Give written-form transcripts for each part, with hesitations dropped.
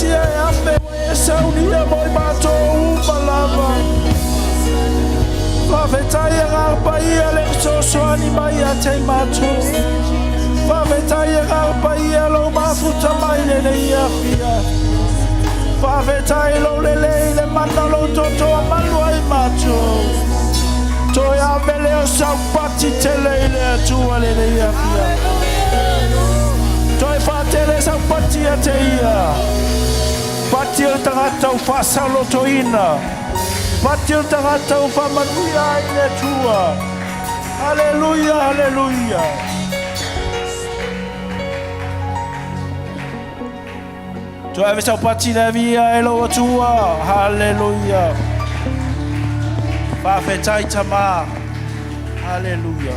ekalesia e afe ua e saunia mo i matou uma lava. Faafetai Agaga Paia le fesoasoani mai ia te i matou. Faafetai Agaga Paia lou mafuta mai i lenei afiafi. Faafetai lou lelei le mana o lou toto ua malu ai matou. Toe ave lea o sau pati tele i le Atua i lenei afiafi. Toe faatele sau pati ia te ia. Pati o le tagata ua faasalotoina. Pati o le tagata ua faamanuia ai le Atua. Haleluia, haleluia. Toe ave sau pati le avia e lou Atua. Haleluia. Faafetai Tama. Haleluia.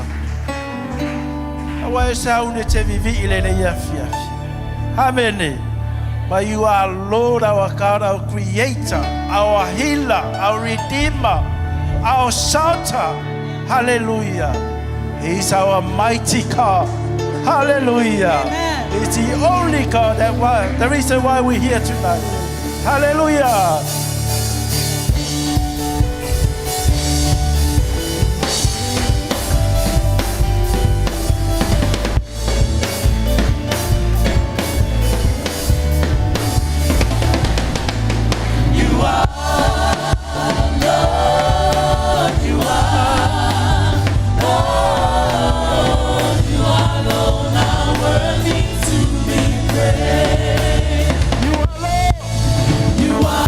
Aua e sauni e te vivii i lenei afiafi. Amene. But you are Lord our God, our Creator, our Healer, our Redeemer, our Shelter. Hallelujah. He's our mighty God. Hallelujah. Amen. He's the only God that why, the reason why we're here tonight. Hallelujah. You are Lord, you are Lord, you alone are worthy to be praised. You are Lord. You are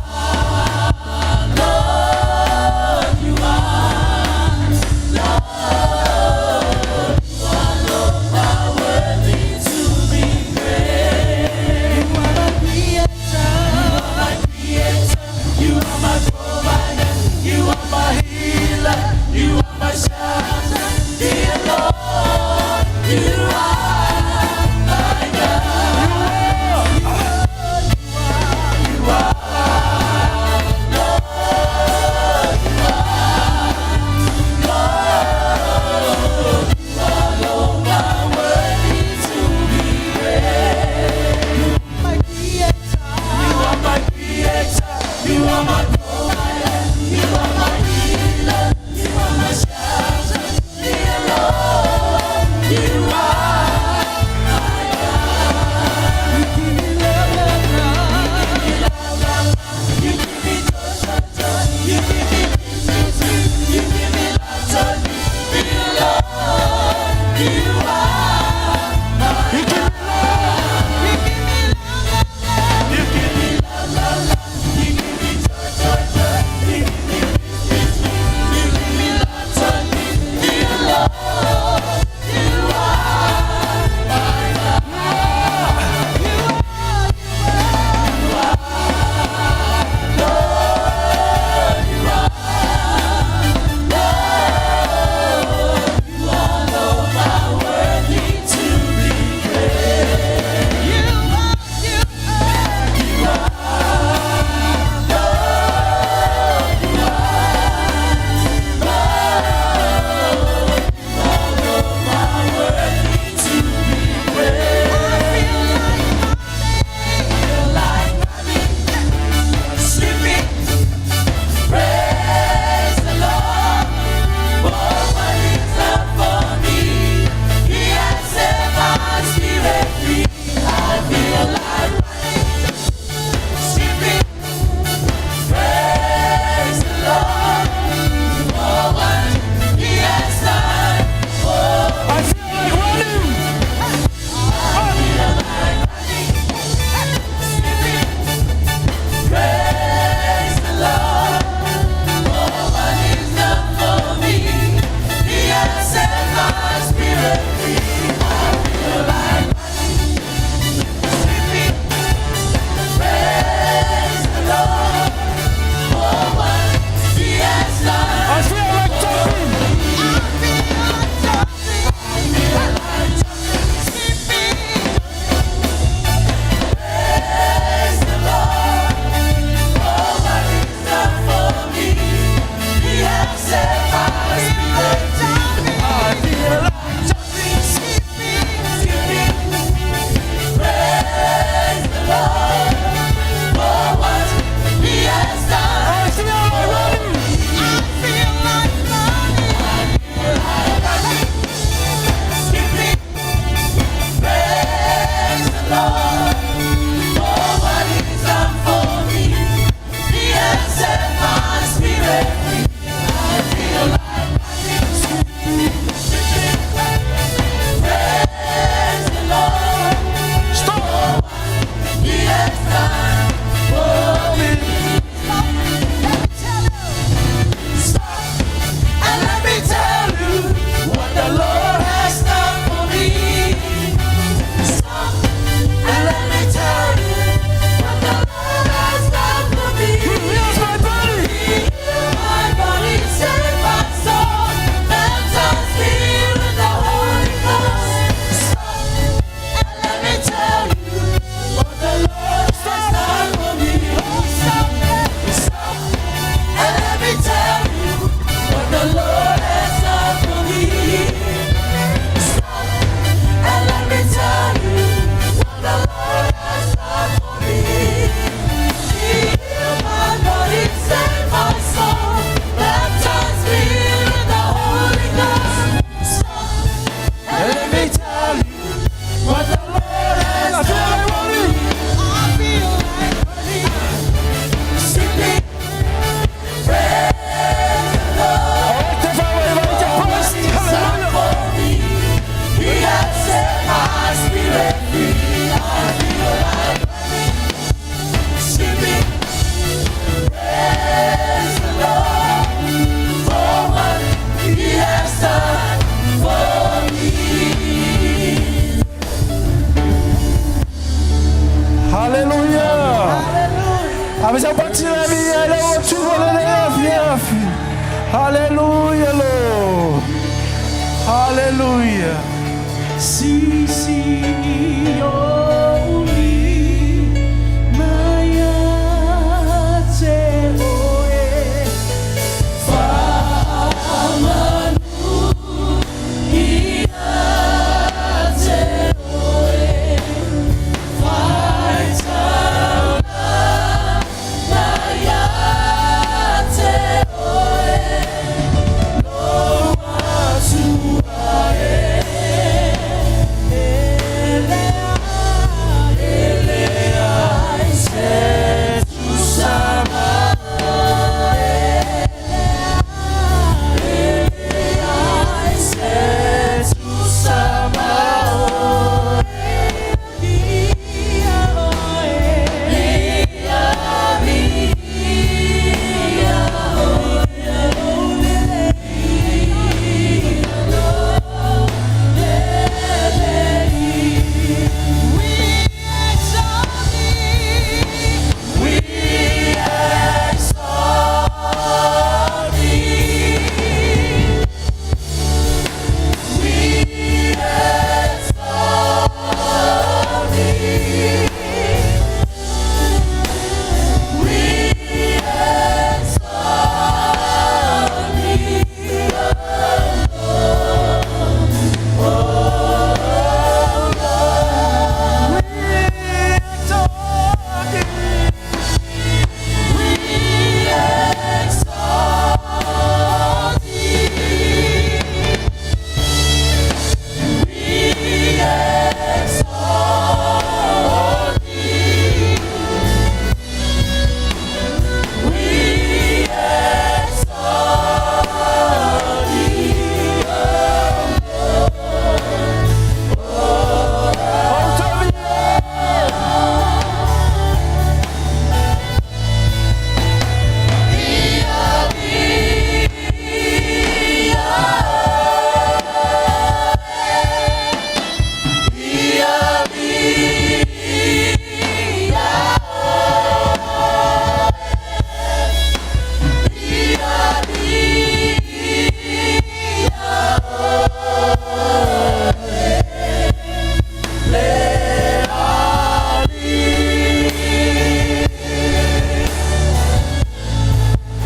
Hallelujah, Lord. Hallelujah. Sisi o lima ia te oe Faamanu ia te oe Faitaulaga ia te oe Lou Atua e E leai se tusa ma oe E leai se tusa ma oe Ia oe Ia ia oe We exalt thee. We exalt thee. We exalt thee. We exalt thee, O Lord. We exalt thee. We exalt thee. We exalt thee. We exalt thee,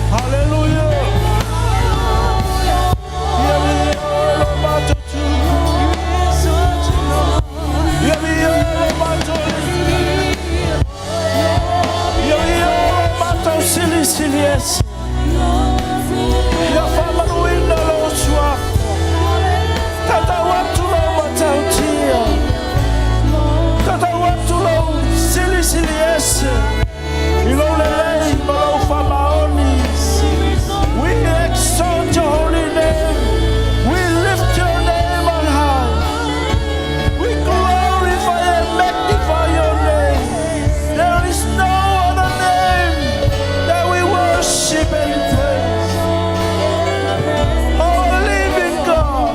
Hallelujah. Hallelujah. Sili Ia faamanuina lou suafa. Tatau atu lou matautia. Tatau atu lou silisili ese. I lou lelei ma lou faamaoni. We exalt your holy name. We lift your name on high. We glorify and magnify your name. There is no other name that we worship and praise. Our living God,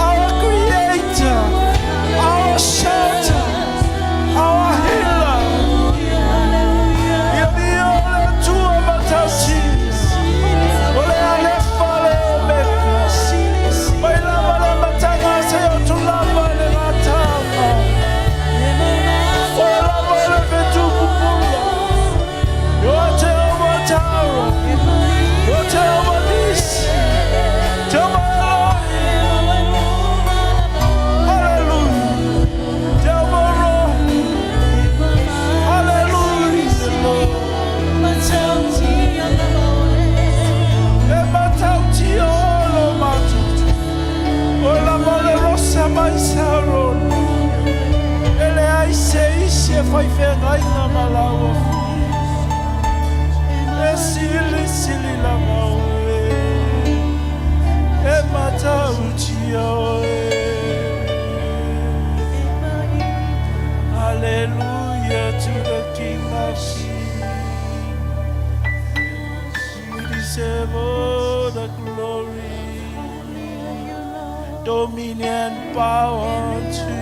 our Creator, our shelter, our healer. Ia viia le Atua matautia. O le Alefa le Omeka. Mai lava le amataga seia oo atu lava i le gataaga. O lava le fetu pupula. You're Jehovah Jireh. You're Jehovah Nissi. Jehovah Elohim. Hallelujah. Jehovah Rohi. Hallelujah, Lord. E matautia o lo matutu. O lava le rosa mai Sarona. E leai se isi e fai feagaiga ma lau afioga. E silisili lava oe. E matautia oe. Hallelujah to the King of Kings. You deserve all the glory, dominion, power to you.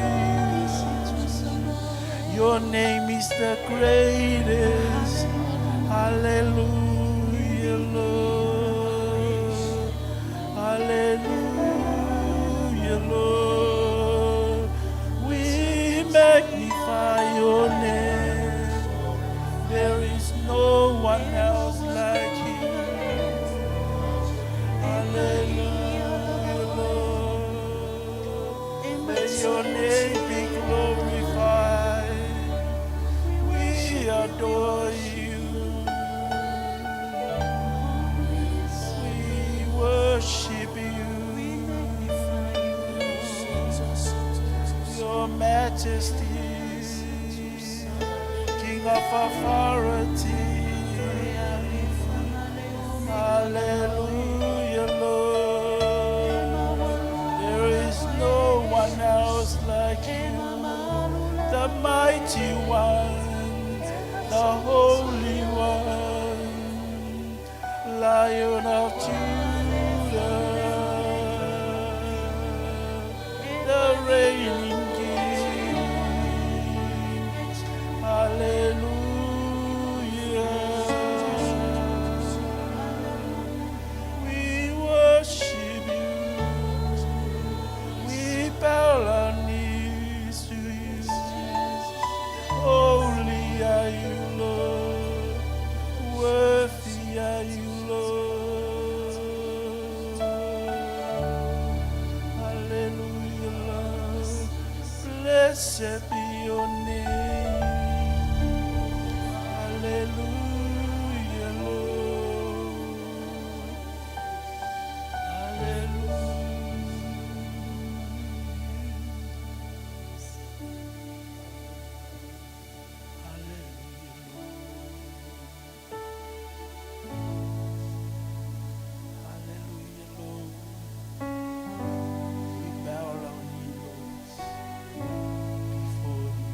Your name is the greatest. Hallelujah, Lord. worship you. Your Majesty, King of authority. Hallelujah, Lord. There is no one else like you, the mighty one, the holy one, Lion of Judah, the reigning King. Hallelujah. We worship you. We bow our knees to you. Holy are you, Lord. Worthy are you, Lord. Hallelujah, Lord. Blessed be your name. Hallelujah, Lord. Hallelujah. Hallelujah, Lord. Hallelujah, Lord. We bow our knee, Lord, before you.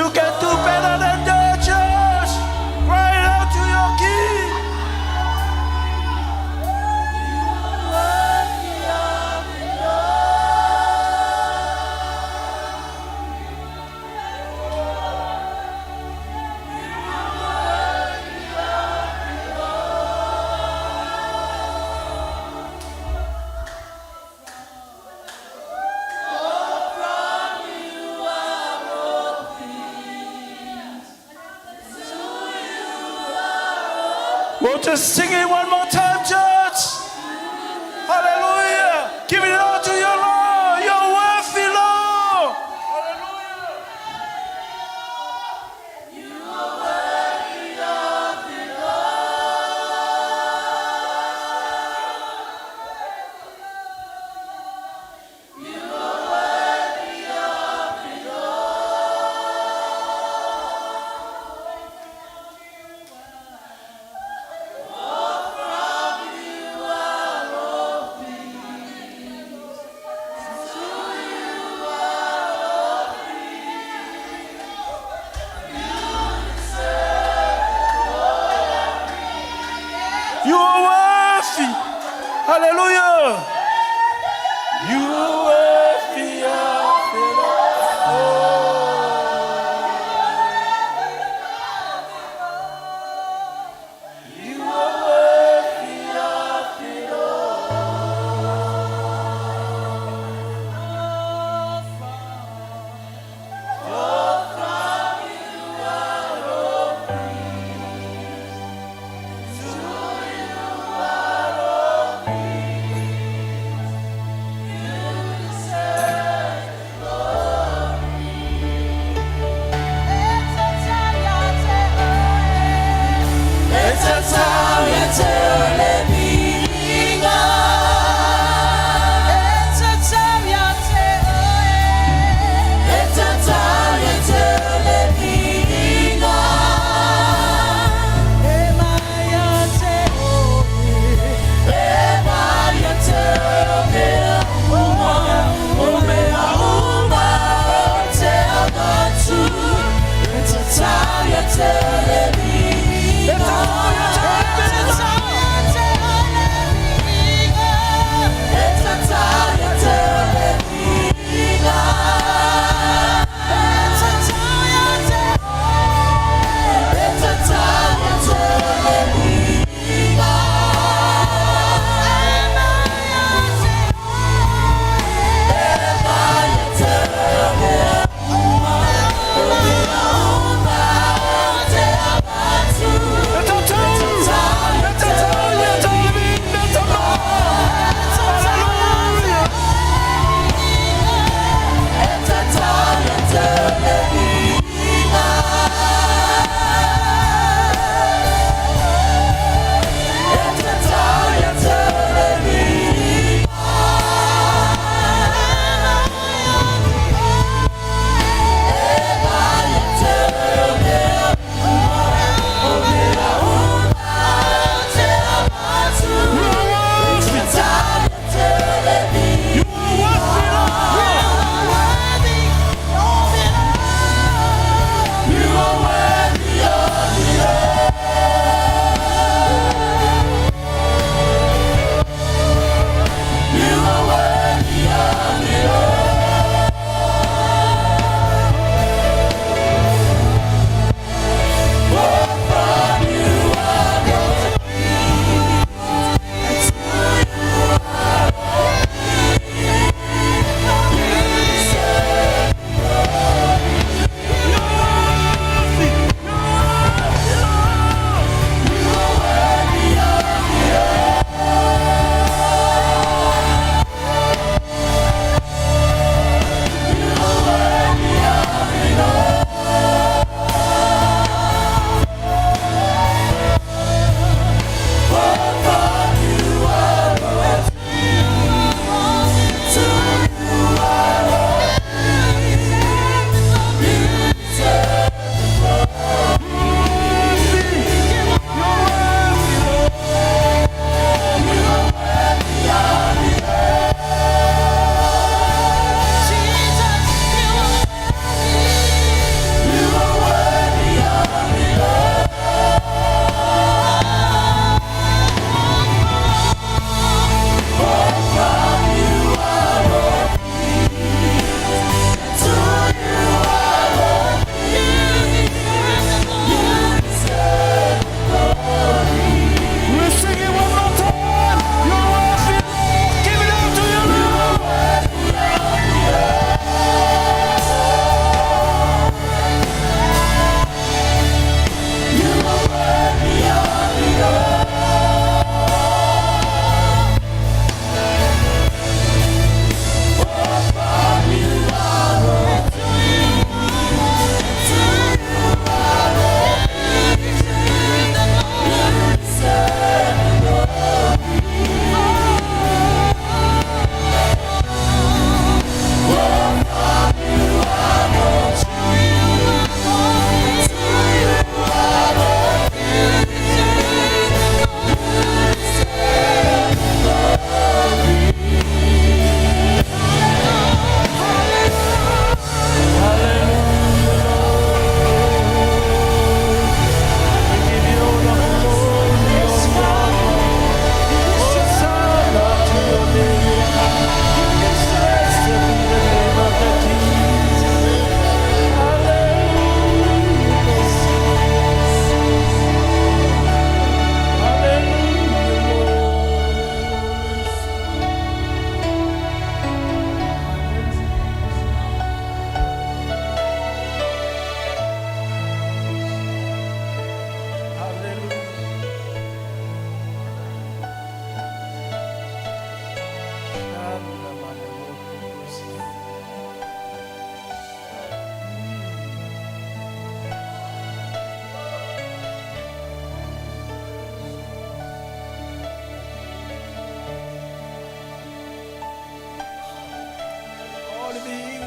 You can do better than that, church. Cry out to your King. We'll just sing it one more time, church. Hallelujah. Give it all to your Lord. You're worthy, Lord. Hallelujah.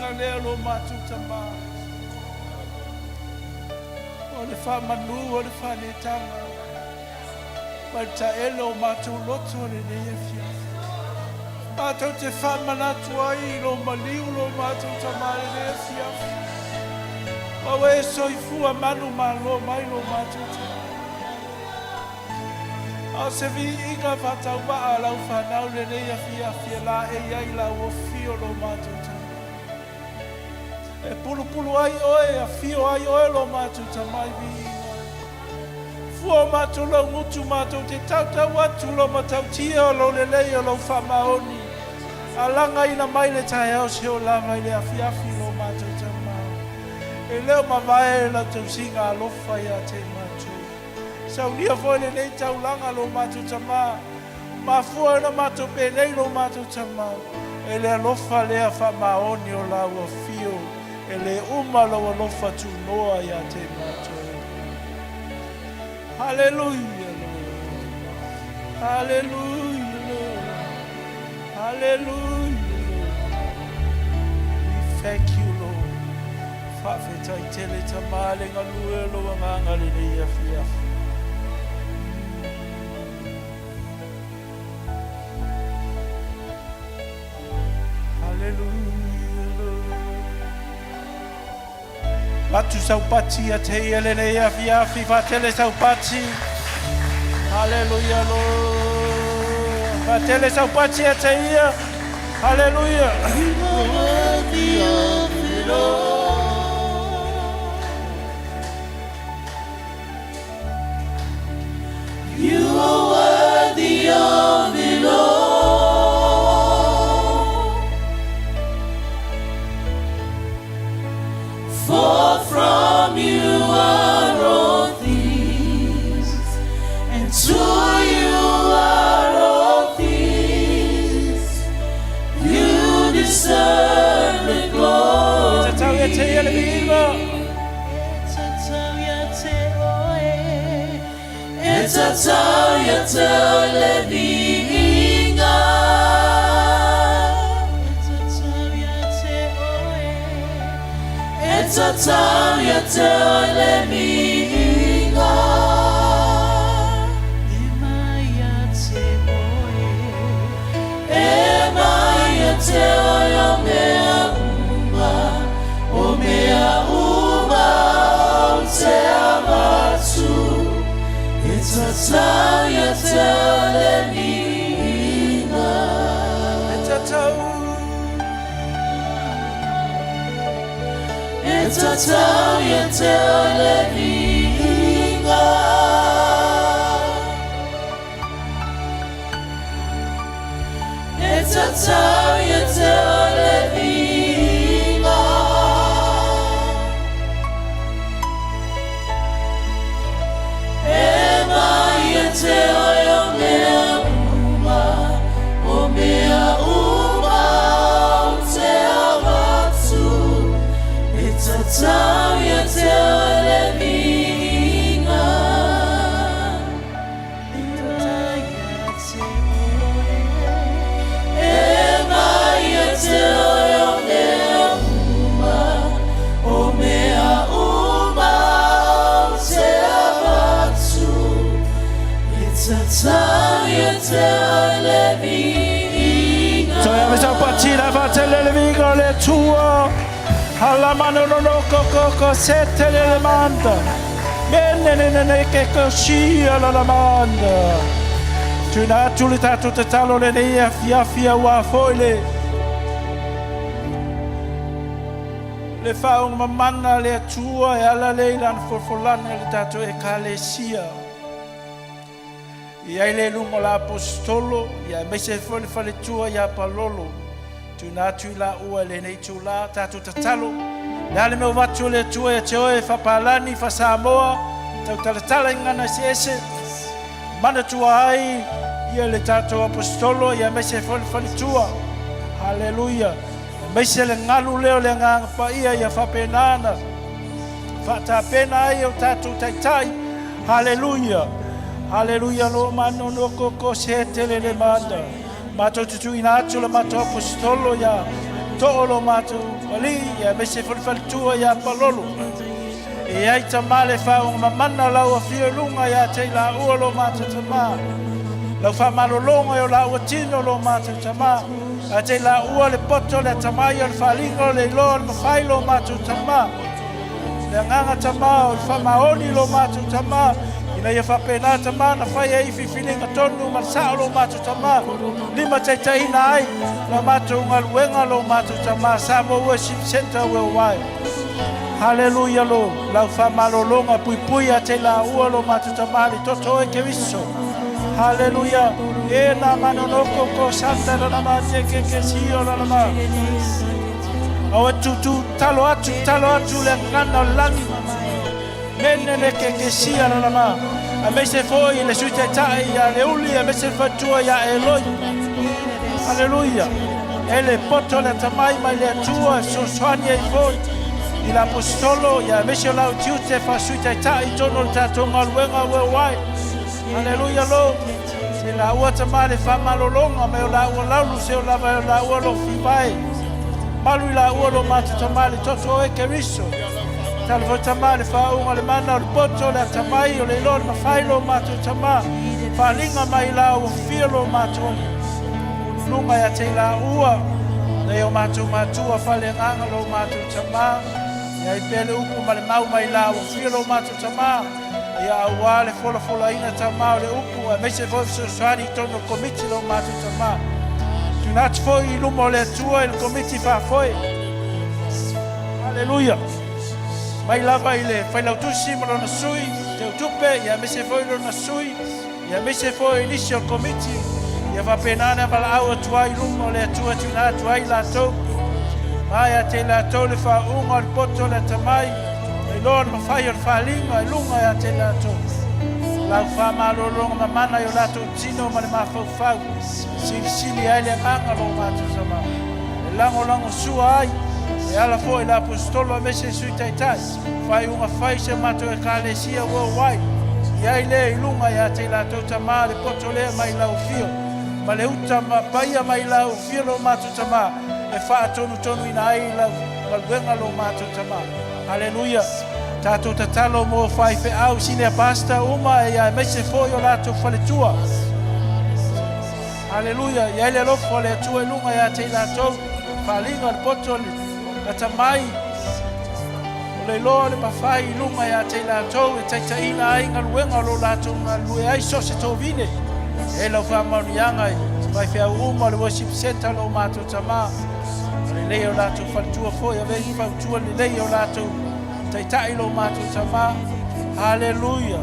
agaga lea lo matou Tama, o le faamanu o le faanetaga ma le taele o matou loto lenei afiafi. Matou te faamanatu ai i lo maliu lo matou Tama lenei afiafi. Ma ua e soifua manu malo mai lo matou Tama. A o se viiga faatauvaa a lau fanau lenei afiafi e laei ai lau afio lo matou Tama. E pulupulu ai oe, e afio ai oe lo matou Tama i viiga. Fua o matou laugutu matou te tautau atu lo matautia o lou lelei o lou faamaoni. Alagaina mai le taeao seolava i le afiafi lo matou Tama. E le o mavae lau tausiga alofa ia te matou. Saunia foi lenei taulaga lo matou Tama. Mafua ona matou penei lo matou Tama, e le alofa lea faamaoni o lau afio, e le uma lou alofa tunoa ia te matou. Haleluia, Lord. Haleluia, Lord. Haleluia, Lord. We thank you, Lord. Faafetai tele Tama le galue o lou agaga lenei afiafi. Haleluia, Lord. Atu saupati ia te ia lenei afiafi, faatele saupati. Haleluia, Lord. Faatele saupati ia te ia. Haleluia. You are worthy of it all. You are worthy of it all. For from you are all things, and to you are all things. You deserve the glory. Tatau ia te ia le viiga. E tatau ia te oe le viiga. E tatau ia te oe le viiga. E mai ia te oe o mea uma, o mea uma ou te avatu. E tatau ia te oe le viiga. E tatau. E tatau ia te oe le viiga. E tatau ia te oe le viiga. E mai ia te oe o mea uma, o mea uma ou te avatu. E tatau ia te oe le viiga. E mai ia te oe. E mai ia te oe o mea uma, o mea uma ou te avatu. E tatau ia te oe le viiga. Toe ave saupati la faatele le viiga o le Atua. Halamano no no ko ko se tele le manda. Mene ne ne ne ke ko sia la la manda. Tuina atu le tatou tatalo lenei afiafi auā foi le le faaogamamana a le Atua e ala lea i lana folafolaga i le tatou Ekalesia. I ai le luga o la aposetolo, ia aemaise ai foi le faletua ia Palolo. Tuina atu i laua i lenei itulā, tatou tatalo, le a le mea ua avatu e le Atua ia te oe, faapalani, faa-Samoa, tautalatala i gagana eseese, manatua ai ia le tatou aposetolo, ia aemaise ai foi le faletua. Haleluia! Aemaise le galu lea o le Agaga Paia ia faapena ona faatapena ai o tatou taitai. Haleluia! Haleluia! Lo manono koko se tele le manda. Matou tutuina atu le matou aposetolo ia too lo matou. Alii, aemaise foi le faletua ia Palolo. E i ai Tama le faauuga mamana o lau afio i luga ia te i laua lo matou Tama. Lau faamalologa e o laua tino lo matou Tama. Ia te i laua le poto, le atamai o le faaaliga o le iloa o le mafai lo matou Tama. Le agaga Tama o le faamaoni lo matou Tama, ina ia faapena Tama na fai ai filifiliga tonu ma le sao lo matou Tama, limataitaiina ai la matou galuega lo matou Tama, Samoa Worship Centre Worldwide. Haleluia lo lau faamalologa puipui ia te laua lo matou Tama le toto o Keriso. Haleluia. E na manonoko ko santa la ma te ke ke sio la ma. Aua tutu talo atu talo atu le gana o le lagi. Mene le ke ke sia la ma. Aemaise foi le Sui Taitai ia Leuli, aemaise le faletua ia Eloi. Haleluia. E le poto le atamai mai le Atua e fesoasoani ai foi i le aposetolo ia aemaise o lau tiute faa-Sui Taitai i totonu o le tatou galuega worldwide. Haleluia lo. Se laua tama le faamalologa mai o laua laulu se o lava e o laua lo fivae. Malu i laua lo matou tama le toto o e Keriso. Tala foi tama le faauuga le mana o le poto le atamai o le iloa o le mafai lo matou tama. Faaaliga mai lau afio lo matou Alii. Luga ia te i laua, nei o matou matua faaleagaga lo matou tama. Ia ai pea le upu ma le mau mai lau afio lo matou tama. Ia auā le folafolaina tama o le upu, aemaise foi fesoasoani i totonu o le komiti lo matou tama. Tuuina atu foi i luma o le Atua i le komiti faafoe. Haleluia. Mai lava i le failautusi ma lona sui, teutupe, ia aemaise foi lona sui, ia aemaise foi i nisi o le komiti, ia faapena ona valaau atu ai i luma o le Atua tuuina atu ai latou. Ma ia te i latou le faauuga o le poto o le atamai, le iloa o le mafai o le faaaliga i luga ia te i latou. Lau faamalologa mamana i o latou tino ma le mafaufau, silisili ai le agaga o lo matou Tama, e lagolagosua ai e ala foi i le Aposetolo aemaise le Sui Taitai, faaiuga fai si a matou Ekalesia Worldwide, i ai lea i luga ia te i latou Tama le poto lea mai lau afio, ma le uta ma paia mai lau afio lo matou Tama, e faatonutonuina ai lau galuega lo matou Tama. Haleluia. Tatou tatalo mo faifeau senior pastor uma ia aemaise foi o latou faletua. Haleluia. I ai le alofa o le Atua i luga ia te i latou, faaaliga o le poto o le atamai, o le iloa o le mafai i luga ia te i latou e taitaiina ai galuega o lo latou galulue ai so o se tovine. E lau faamaoniaga i faifeau uma o le Worship Centre lo matou Tama, ma lelei o latou faletua foi, ave i fautua lelei o latou taitai lo matou Tama. Haleluia.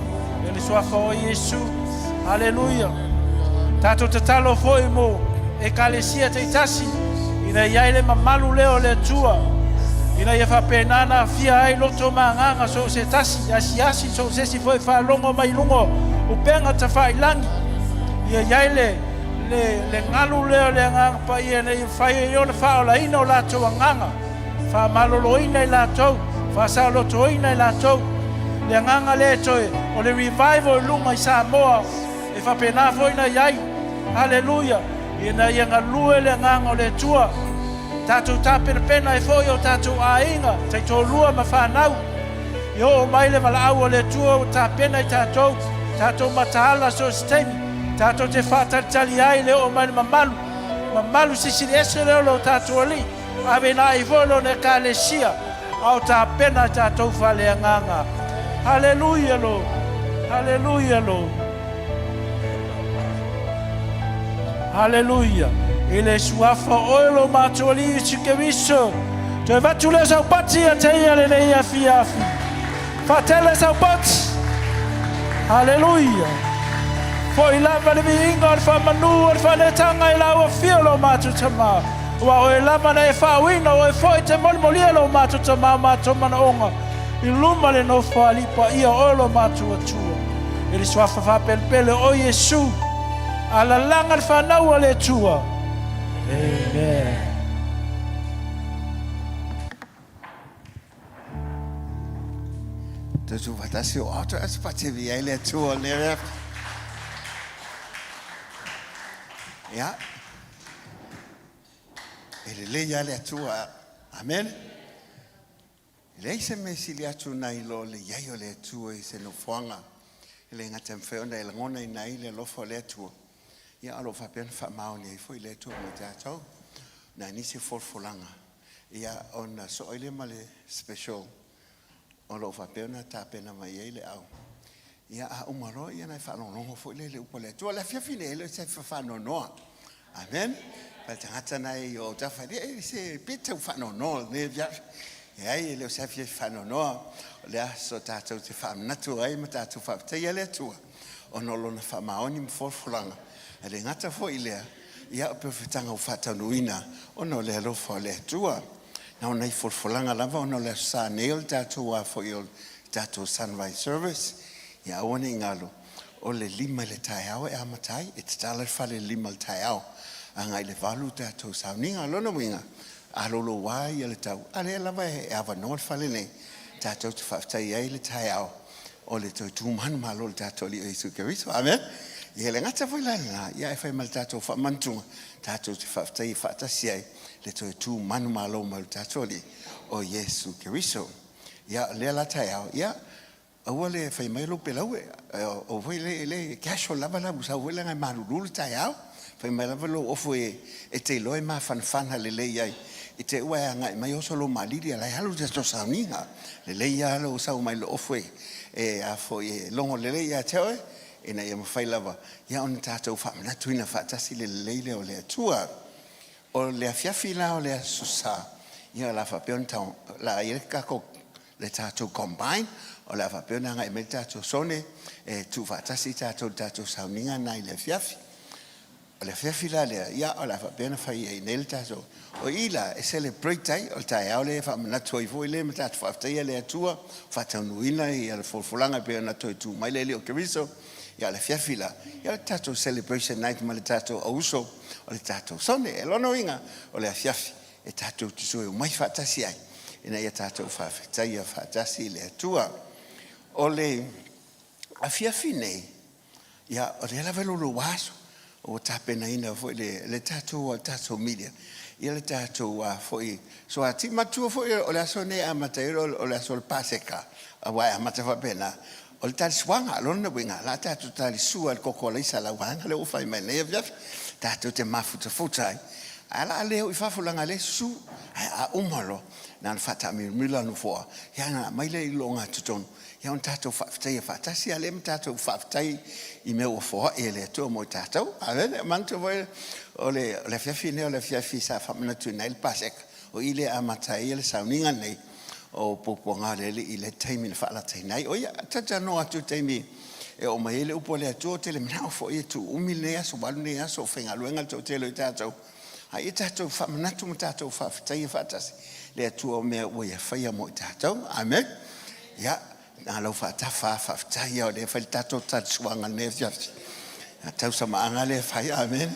E le suafa o Iesu. Haleluia. Tatou tatalo foi mo ekalesia taitasi, ina ia i ai le mamalu lea o le Atua, ina ia faapena na afia ai loto ma agaga so o se tasi, asiasi so o se isi foi faalogo mai i luga o upega tafailangi, ia i ai le, le, le galu lea o le Agaga Paia ina ia mafai ai ona faaolaina o latou agaga, faamaloloina i latou, faasaolotoina i latou. Le agaga lea e toe o le revival i luga i Samoa, e faapena foi na i ai. Haleluia! Ina ia galue le agaga o le Atua. Tatou tapenapena ai foi o tatou aiga, taitoalua ma fanau. Ia oo mai le valaau a le Atua ua tapena i tatou, tatou mataala so o se taimi, tatou te faatalitali ai le oo mai le mamalu, mamalu silisili ese lea o lo tatou Alii. Ave ina ai foi lona Ekalesia, a o tapena tatou faaleagaga. Haleluia lo! Haleluia lo! Haleluia! I le suafa o oe lo matou Alii Iesu Keriso, toe avatu lea sau pati ia te ia lenei afiafi. Faatele sau pati! Haleluia! Foi lava le viiga o le faamanu o le faaneetaga i lau afio lo matou Tama. Ua oe lava na e faauina, o oe foi te molimolia lo matou Tama o matou manaoga i luma le nofo alii paia o oe lo matou Atua. I le suafa faapelepele o Iesu, alalaga le fanau a le Atua. Amen. Tautu faatasi o atu atu patevi ai le Atua le rea. Ia. E lelei lava le Atua. Amene. E leai se mea e sili atu nai lo le i ai o le Atua i se nofoaga, e le gata e mafai ona e lagonaina ai le alofa o le Atua, ia a o lo o faapea ona faamaoni ai foi le Atua mo i tatou. Nai nisi o folafolaga, ia ona sosoo ai lea ma le special o lo o faapea ona tapena mai ai le au. Ia a uma loa ia ona e faalogologo foi lea i le upu a le Atua. O le afiafi nei, e le o se faanoanoa. Amen. Pa le tagata na e i o autafa, e se pe tau faanoanoa lenei afiafi. Leai, e le o se afiafi faanoanoa, o le aso tatou te faamanatu ai ma tatou faafetaia le Atua ona o lona faamaoni ma folafolaga. E le gata foi i lea, ia o perofetaga ua faataunuuina ona o le alofa o le Atua. Na o nai folafolaga lava ona o le Aso Sa nei o le tatou a foi o le tatou Sunrise Service. Ia aua ne i galo, o le 5 i le taeao e amata ai, e tatala le fale i le 5 i le taeao agai i le 8 tatou sauniga. O lona uiga, a louloua ia le tau, a lea lava e avanoa le fale nei, tatou te faafetai ai le taeao o le toe tu manumalo o le tatou Alii o Iesu Keriso. Amen. Ia le gata foi la i lena, ia e fai ma le tatou faamanatuga, tatou te faafetai e faatasi ai le toe tu manumalo mai o le tatou Alii o Iesu Keriso. Ia lea la taeao, ia aua le fai mai lou pelaue, o foi le le casual lava la ua sau foi leaga e malulu le taeao. Fai mai lava lou ofo e te iloa e mafanafana lelei ai i te ua e agai mai oso lou malili a la e alu le tatou sauniga. Lelei lava lou sau mai le ofo e a foi e logo lelei ia te oe ina ia mafai lava ia ona tatou faamanatuina faatasi le lelei lea o le Atua. O le afiafi la o le Aso Sa, ia o le a faapea ona tau, la i ai le tatou le tatou combine, o le a faapea ona agai mai le tatou sone e tuufaatasi tatou i le tatou sauniga lena i le afiafi. O le afiafi la lea, ia o le a faapea ona fai ai nei le tatou, o i la e celebrate ai, o le taeao lea e faamanatu ai foi lea ma tatou faafetaia le Atua, faataunuuina ia le folafolaga e pei ona toe tu mai le Alii o Keriso. Ia o le afiafi la, ia o le tatou celebration night ma le tatou auuso o le tatou sone. E lona uiga, o le afiafi e tatou te toe omai faatasi ai ina ia tatou faafetaia faatasi le Atua. O le afiafi nei, ia o lea lava e louloua aso, ua tapenaina foi le le tatou tatou media, ia le tatou foi soati matua foi o le aso nei e amata ai o le aso o le Paseka, aua e amata faapena. O le talisuaga, lona uiga, la tatou talisua i le koko alaisa a lau vaega lea ua fai mai nei afiafi, tatou te mafutafuta ai. Ae la le o i fafo leaga lea e susu. Ae a uma loa, na ona faataamiloamilo lava le nofoa, ia ona aumai lea i logatotonu, ia ona tatou faafetaia faatasi lava lea ma tatou faafetai i mea ua foai e le Atua mo i tatou. Amene. Manatua foi o le afiafi lenei o le afiafi sa faamanatuina ai le Paseka, o i lea e amata ai le sauniga lenei o puapuaga o le Alii i le taimi na faalataina ai. O ia, talatalanoa atu i le taimi e oo mai ai le upu a le Atua, ou te le manao foi e tuumi lenei aso, ua alu lenei aso o faigaluega le toatele o i tatou, a ia tatou faamanatu ma tatou faafetaia faatasi le Atua o mea ua Ia faia mo i tatou. Amene. Ia, na lau faatafa lava, faafetai lava o lea e fai le tatou talisuaga i lenei afiafi. A tausamaaga lea e fai, amene.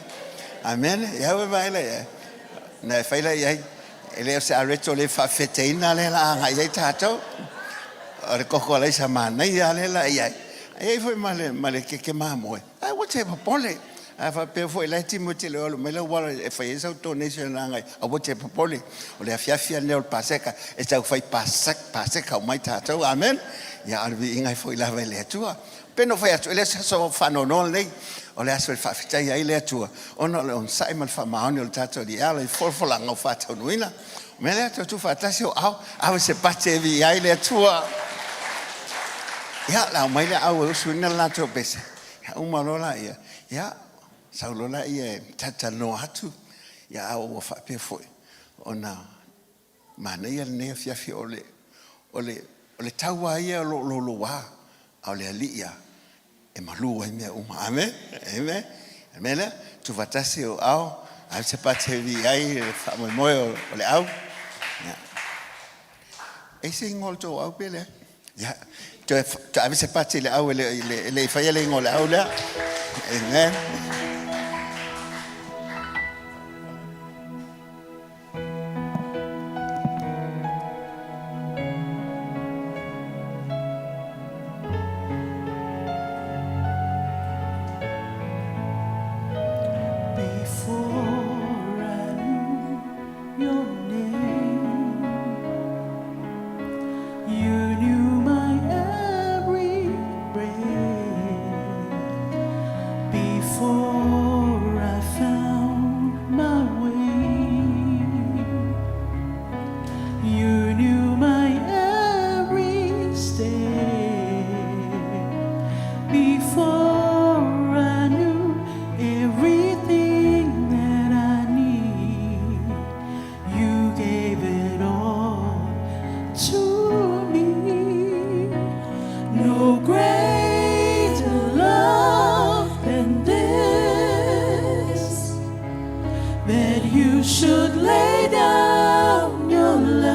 Amene. Ia ua vaai la i ai. Na e fai la i ai, e le o se areto le faafeteina lea la agai i ai tatou. O le koko alaisa manaia lea la i ai. E i ai foi ma le, ma le keke mamoe. Ae ua te popole. A faapea foi la e timu e te le o alu mai lau auala e fai ai sau donation agai, aua te popole. O le afiafi lava lenei o le Paseka e tau fai Paseka uma ai tatou. Amen. Ia a o le viiga e foi lava i le Atua. Pei ona ou fai atu, e le o se aso faanoanoa lenei, o le aso e faafetaia ai le Atua ona o le onosai ma le faamaoni o le tatou Alii e ala i folafolaga ua faataunuuina. O le mea lea, tatou tuufaatasi o ao, ave se pate e viia ai le Atua. Ia, o le a omai le au e usuina le latou pese. Ia, uma loa laia, ia, sau loa laia e talatalanoa atu, ia, a ua faapea foi ona manaia lenei afiafi o le, o le, o le tau lava ia o lo o louloua, a o le Alii lava e malu ai mea uma. Amen. Amen. O le mea lea, tuufaatasi ou ao, ave se pate e viia ai le faamoemoe o le au. Ia. E se igoa o le tou au pe leai? Ia, toe, toe ave se pate i le au e le, e le i faia le igoa o le au lea. Amen. Before I knew your name. to me. No greater love than this, that you should lay down your life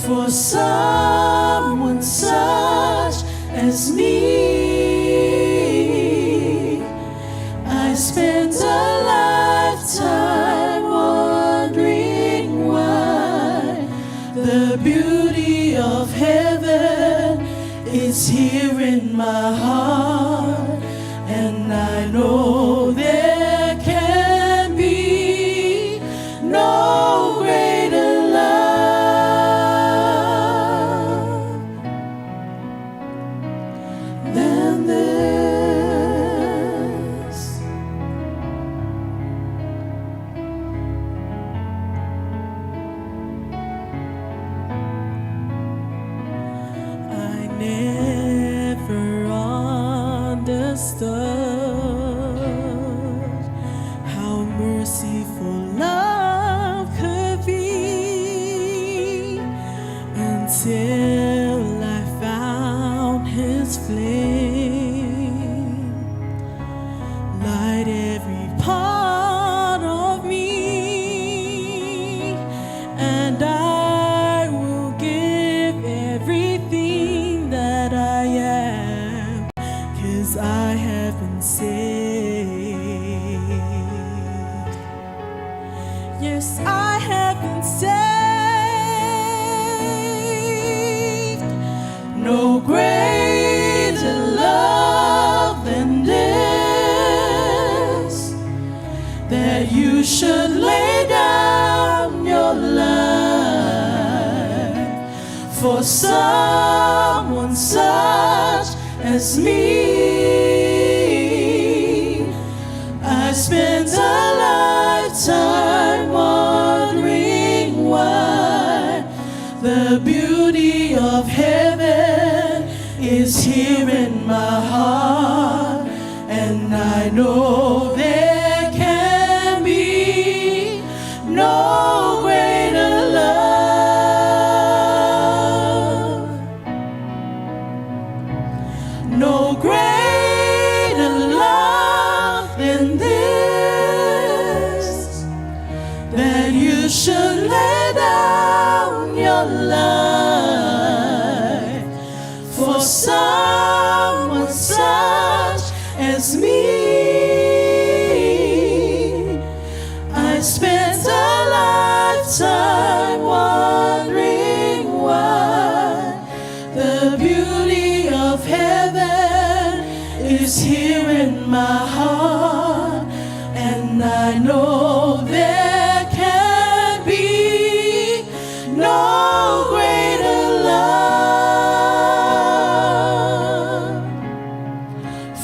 for someone such as me. I spent a lifetime wondering why the beauty of heaven is here in my heart, and I know there can be no greater love than this. I never understood how merciful love could be until I found his flame light every part of me, and I will give everything that I am, 'cause I have been saved. Yes, I have been saved. No greater love than this, that you should lay down your life for someone such as me. I spent a lifetime wondering why the beauty of heaven is here in my heart, and I know there can be no greater love. No greater love than this, that you should lay down your life for someone such as me. I spent a lifetime wondering why the beauty of heaven is here in my heart, and I know there can be no greater love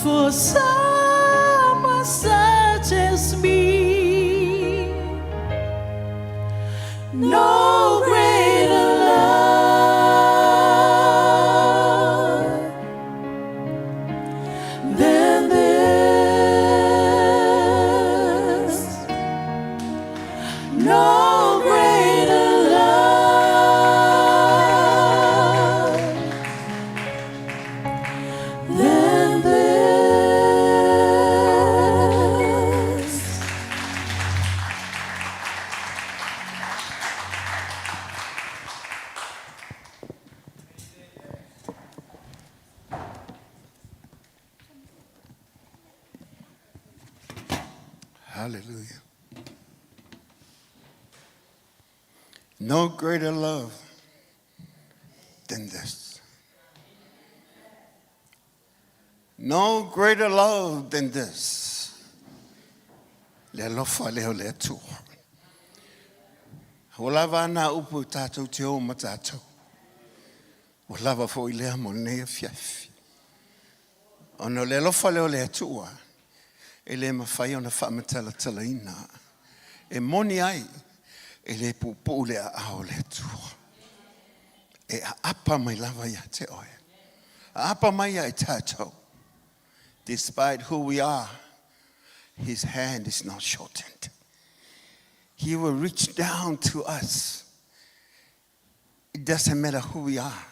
for someone such as me. No greater love than this. No greater love than this. Hallelujah. No greater love than this. No greater love than this. Le alofa lea o le Atua. Ua lava a na upu tatou te o ma tatou. Ua lava foi lea mo lenei afiafi. Ona o le alofa lea o le Atua, e le mafai ona faamatalatalaina. E moni ai, e le puupuu le aao o le Atua. E aapa mai lava ia te oe. Aapa mai ia i tatou. Despite who we are, his hand is not shortened. He will reach down to us. doesn't matter who we are,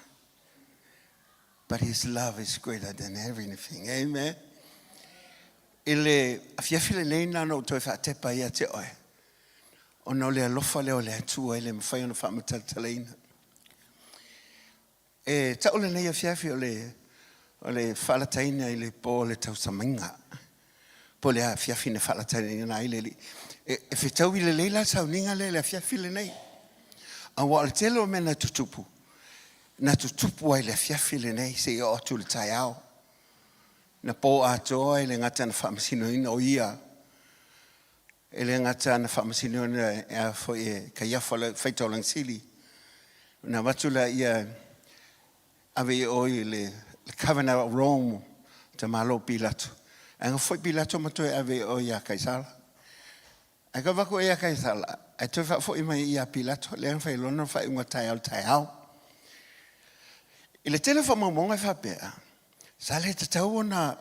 but His love is greater than everything. Amen. I le afiafi lenei na ona ou toe faatepa ia te oe, ona o le alofa lea o le Atua e le mafai ona faamatalatalaina. E tau lenei afiafi o le, o le faalataina i le po o le tausamaiga, po o le afiafi na faalataina ai le Alii. E, e fetaui lelei la le sauniga lea i le afiafi lenei. Aua o le tele o mea na tutupu, na tutupu ai i le afiafi lenei seia oo atu i le taeao. Na po atoa e le gata na faamasinoina o ia, e le gata na faamasinoina e a foi e Kaiafa le faitaulaga sili, na avatu lea ia ave i o i le Governor of Rome, tamalo Pilato. Ae na foi Pilato ma toe ave i o ia Kaisara. Ae ka avatu ia Kaisara, ae toe faafoi mai ia Pilato, lea na fai lona faaiuga taeao le taeao. I le tele o faamaumauga e faapea, sa le tatau ona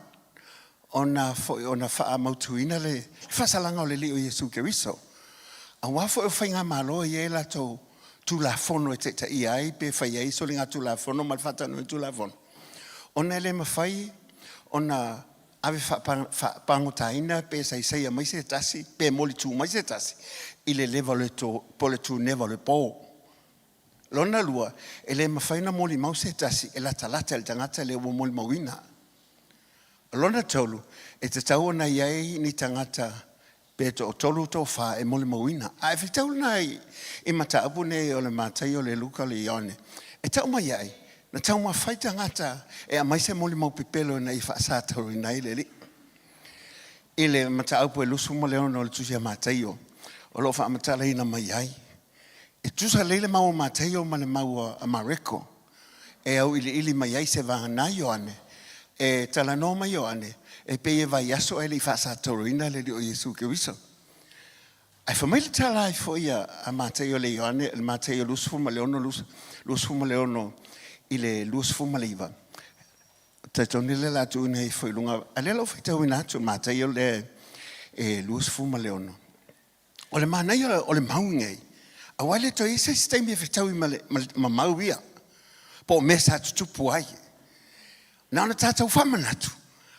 ona foi ona faamautuina le faasalaga o le Alii o Iesu Keriso. Aua foi o faigamalo e i ai latou Tulafono e taitaia ai pe fai ai soligatulafono ma le faatanoina Tulafono, ona e le mafai ona ave faapagotaina pe saisaia mai se tasi pe molitū mai se tasi i le leva o le po o le tuneva o le po. Lona lua, e le mafai ona molimau se tasi e latalata i le tagata lea ua molimauina. Lona tolu, e tatau ona i ai ni tagata pe toatolu toafa e molimauina. A e fetau lena i, i mataupu nei o le Mataio, le Luka, le Ioane, e tau mai ai, na taumafai tagata e aumai se molimau pepelo ina ia faasatauina ai le Alii. I le mataupu e 26 o le Tusi a Mataio, o lo o faamatalaina mai ai, e tusa lelei le mau a Mataio ma le mau a Mareko e auiliili mai ai se vagana Ioane, e talanoa mai Ioane, e pei e vaiaso ae le i faasatauina le Alii o Iesu Keriso. Ae fai mai le tala ai foi a Mataio le Ioane, le Mataio 26, 26 i le 29, talitonu lea o le a tuuina ifo i luga, a lea o le a ou faitauina atu Mataio lea e 26. O le manaia o le mau nei, aua e le toe i ai se isi taimi e fetaui ma, le, ma, ma mau ia, po o mea sa tutupu ai. Na ona tatou faamanatu,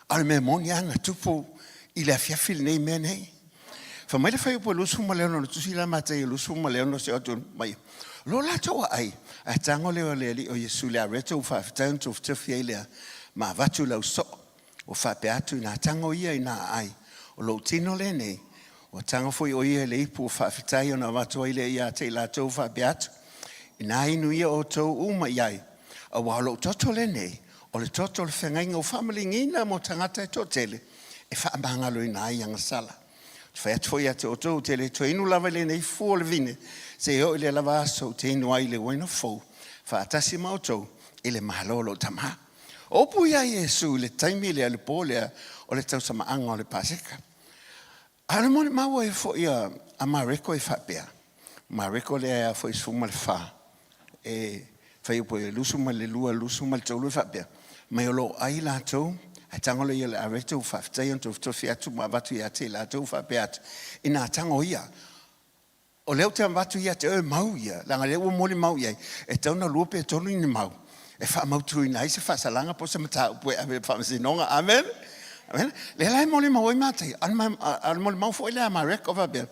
a o le mea moni lava na tupu i le afiafi lenei mea nei. Fai mai le fuaiupu e 26 o le tusi la Mataio 26 se atu mai. Lo latou aai, ae tago lea o le Alii o Iesu le areto ua faafetai ona tofitofi ai lea ma avatu i le ausoo. Ua faapea atu ina tago ia i nā aai o lou tino lenei, ua tago foi o ia i le ipu o faafetai ona avatu ai lea ia te i latou faapea atu, Inā inu ia outou uma i ai, aua o lou toto lenei, o le toto o le feagaiga ua faamaligiina mo tagata e toatele, e faamagaloina ai agasala. Ou te fai atu foi ia te outou, ou te le toe inu lava i lenei fua o le vine, seia oo i le lava aso ou te inu ai i le uaina fou, faatasi ma outou i le Malo o lou Tamā. O upu ia a Iesu i le taimi lea, le po lea o le tausamaaga o le Paseka. A o le molimau ai foi a Mareko e faapea, Mareko lea e a foi 14, e fuaiupu e 22, 23 e faapea, mai o lo o ai latou, ae tago lea ia o le areto ua faafetai ona tofitofi atu ma avatu ia te i latou faapea atu, ina tago ia, O lea ou te avatu ia te oe mau ia, leaga lea ua molimau i ai, e tatau ona lua pe tolu ni mau e faamautuina ai se faasalaga po o se mataupu e ave i le faamasinoga. Amen. Amen. Lea la e molimau ai Mataio, a o le molimau foi lea a Mareko faapea,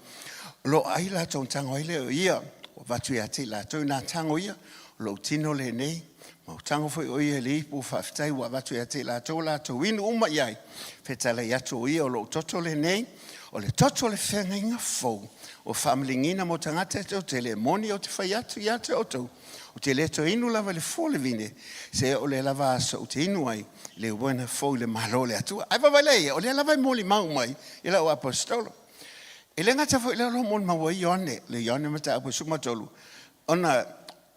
o lo o ai latou na tago ai lea o ia, ua avatu ia te i latou ina tago ia, o lou tino lenei, ma ua tago foi o ia i le ipu faafetai ua avatu ia te i latou latou inu uma i ai, fetalai atu o ia o lou toto lenei, o le toto o le feagaiga fou, ua faamaligiina mo tagata e toatele, e moni ou te fai atu ia te outou, ou te le toe inu lava i le fua o le vine, seia oo lea lava aso ou te inu ai i le uaina fou i le Malo o le Atua. Ae vaavaai la i ai, o lea lava e molimau mai i lau aposetolo. E le gata foi i lea o lo o molimau ai Ioane, le Ioane mataupu e 13, ona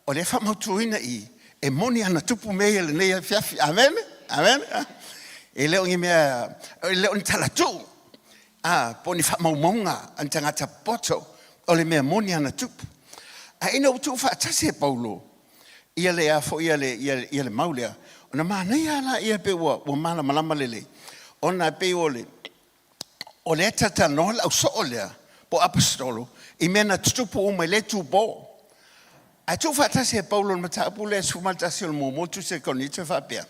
o lea e faamautuina i e moni ana tupu mea ia i lenei afiafi. Amene, amene. E le o ni mea, e le o ni talatuu, a, po o ni faamaumauga a ni tagata popoto, o le mea moni ana tupu. A ina ua tuufaatasi e Paulo ia le a foi ia le, ia, ia le mau lea, ona manaia lava lea pei ua, ua malamalama lelei, ona e pei o le, o lea e talatalanoa le ausoo lea po o aposetolo i mea na tutupu uma i lea itupo. Ae tuufaatasi e Paulo le mataupu lea 11 o le muamua tusi a Korinito e faapea,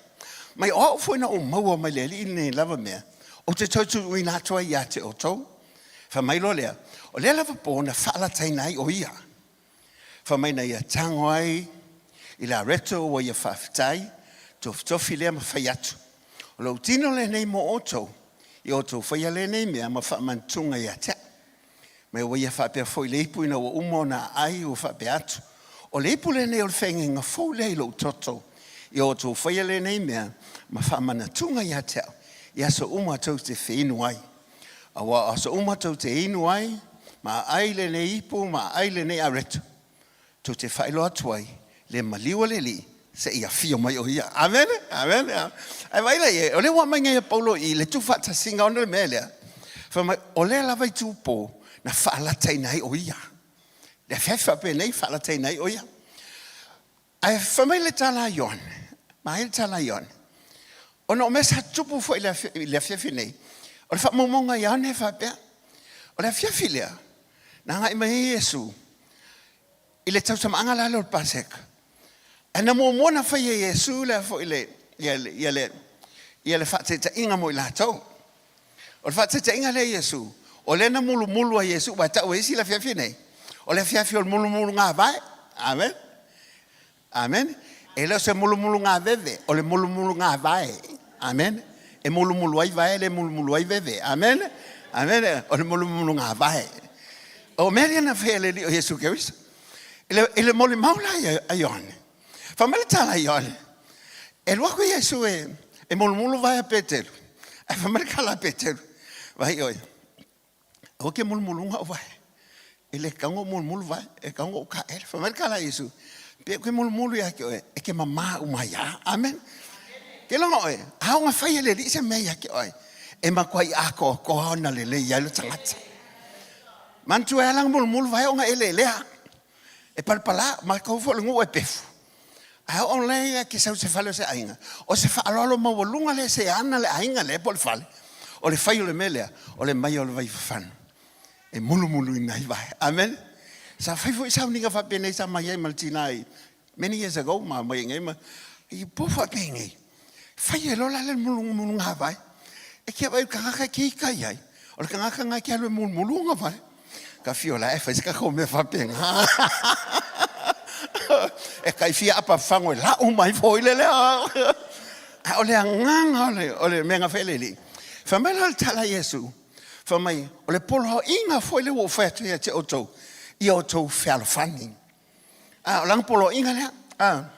Mai o au foi na ou maua mai le Alii lenei lava mea, ou te toe tuuina atu ai ia te outou. Fai mai loa lea, o lea lava po na faalataina ai o ia. Fai mai na ia tago ai i le areto ua ia faafetai, tofitofi lea ma fai atu. O lou tino lenei mo outou, ia outou faia lenei mea ma faamanatuga ia te au. Ma ua ia faapea foi le ipu ina ua uma ona aai ua faapea atu, O le ipu lenei o le feagaiga fou lea i lou toto, ia outou faia lenei mea ma faamanatuga ia te au i aso uma tou te feinu ai. Aua o aso uma tou te inu ai ma aai lenei ipu ma aai lenei areto, tou te faailoa atu ai le maliu o le Alii seia afio mai o ia. Amene, amene. Ae vaai la i ai, o lea ua aumai nei e Paulo i le tuufaatasiga ona o le mea lea, fai mai, o lea lava itupo na faalataina ai o ia. Le afiafi faapenei faalataina ai o ia. Ae fai mai le tala a Ioane, ma ai le tala a Ioane, ona o mea sa tutupu foi i le afiafi nei, o le faamaumauga a Ioane e faapea, o le afiafi lea, na agai mai ai Iesu i le tausamaaga la lea o le Paseka. Ae na muamua na fai e Iesu le foi le ia le ia le ia le faataitaiga mo i latou. O le faataitaiga lea Iesu, o lea na mulumulu ai Iesu, ua tau e isi le afiafi nei, o le afiafi o le mulumulugavae. Amen. Amen. E le o se mulumulugaveve, o le mulumulugavae. Amen. E mulumulu ai vae, le mulumulu ai veve. Amen. Amen. O le mulumulugavae. O mea ia na faia e le Alii o Iesu Keriso. I le molimau la a Ioane, fai mai le tala a Ioane, e alu atu Iesu e mulumulu vae a Peteru, ae fai mai le tala a Peteru, vaai oe, aua ke mulumuluga o vae, e le tatau ona ou mulumulu vae, e tatau ona ou taele. Fai mai le tala a Iesu, pe ou te mulumulu ia te oe, e te mamā uma ai lava. Amen. Ke loga oe, a ona fai e le Alii se mea ia te oe, e matuai atoatoa ona lelei ai le tagata. Manatua e ala ona mulumulu vae ona eleelea. E palapala, matou foi o le nuu e pefu. Ae oo lea ke sau se fale o se aiga, o se faaaloalo maualuga lea se ana le aiga lea po o le fale, o le fai o le mea lea, o le mai o le vaifafanu e mulumuluina ai vae. Amen. Sa fai foi sauniga faapenei sa mai ai ma le tina i many years ago ma mai nei ma i po faapenei. Fai e loa la le mulumulugavae. E kia vaai o le tagata e ke ita i ai. O le tagata lena e ke alu e mulumulu ona vae. Ka fio la e fai se tatou mea faapena. E tai fia apa fago e lau mai foi le lea. A o le agaga o le, o le mea na fai e le Alii. Fai mai la le tala a Iesu, fai mai, o le poloaiga foi lea ua ou fai atu ia te outou, ia outou fealofani. A o lana poloaiga lea. A,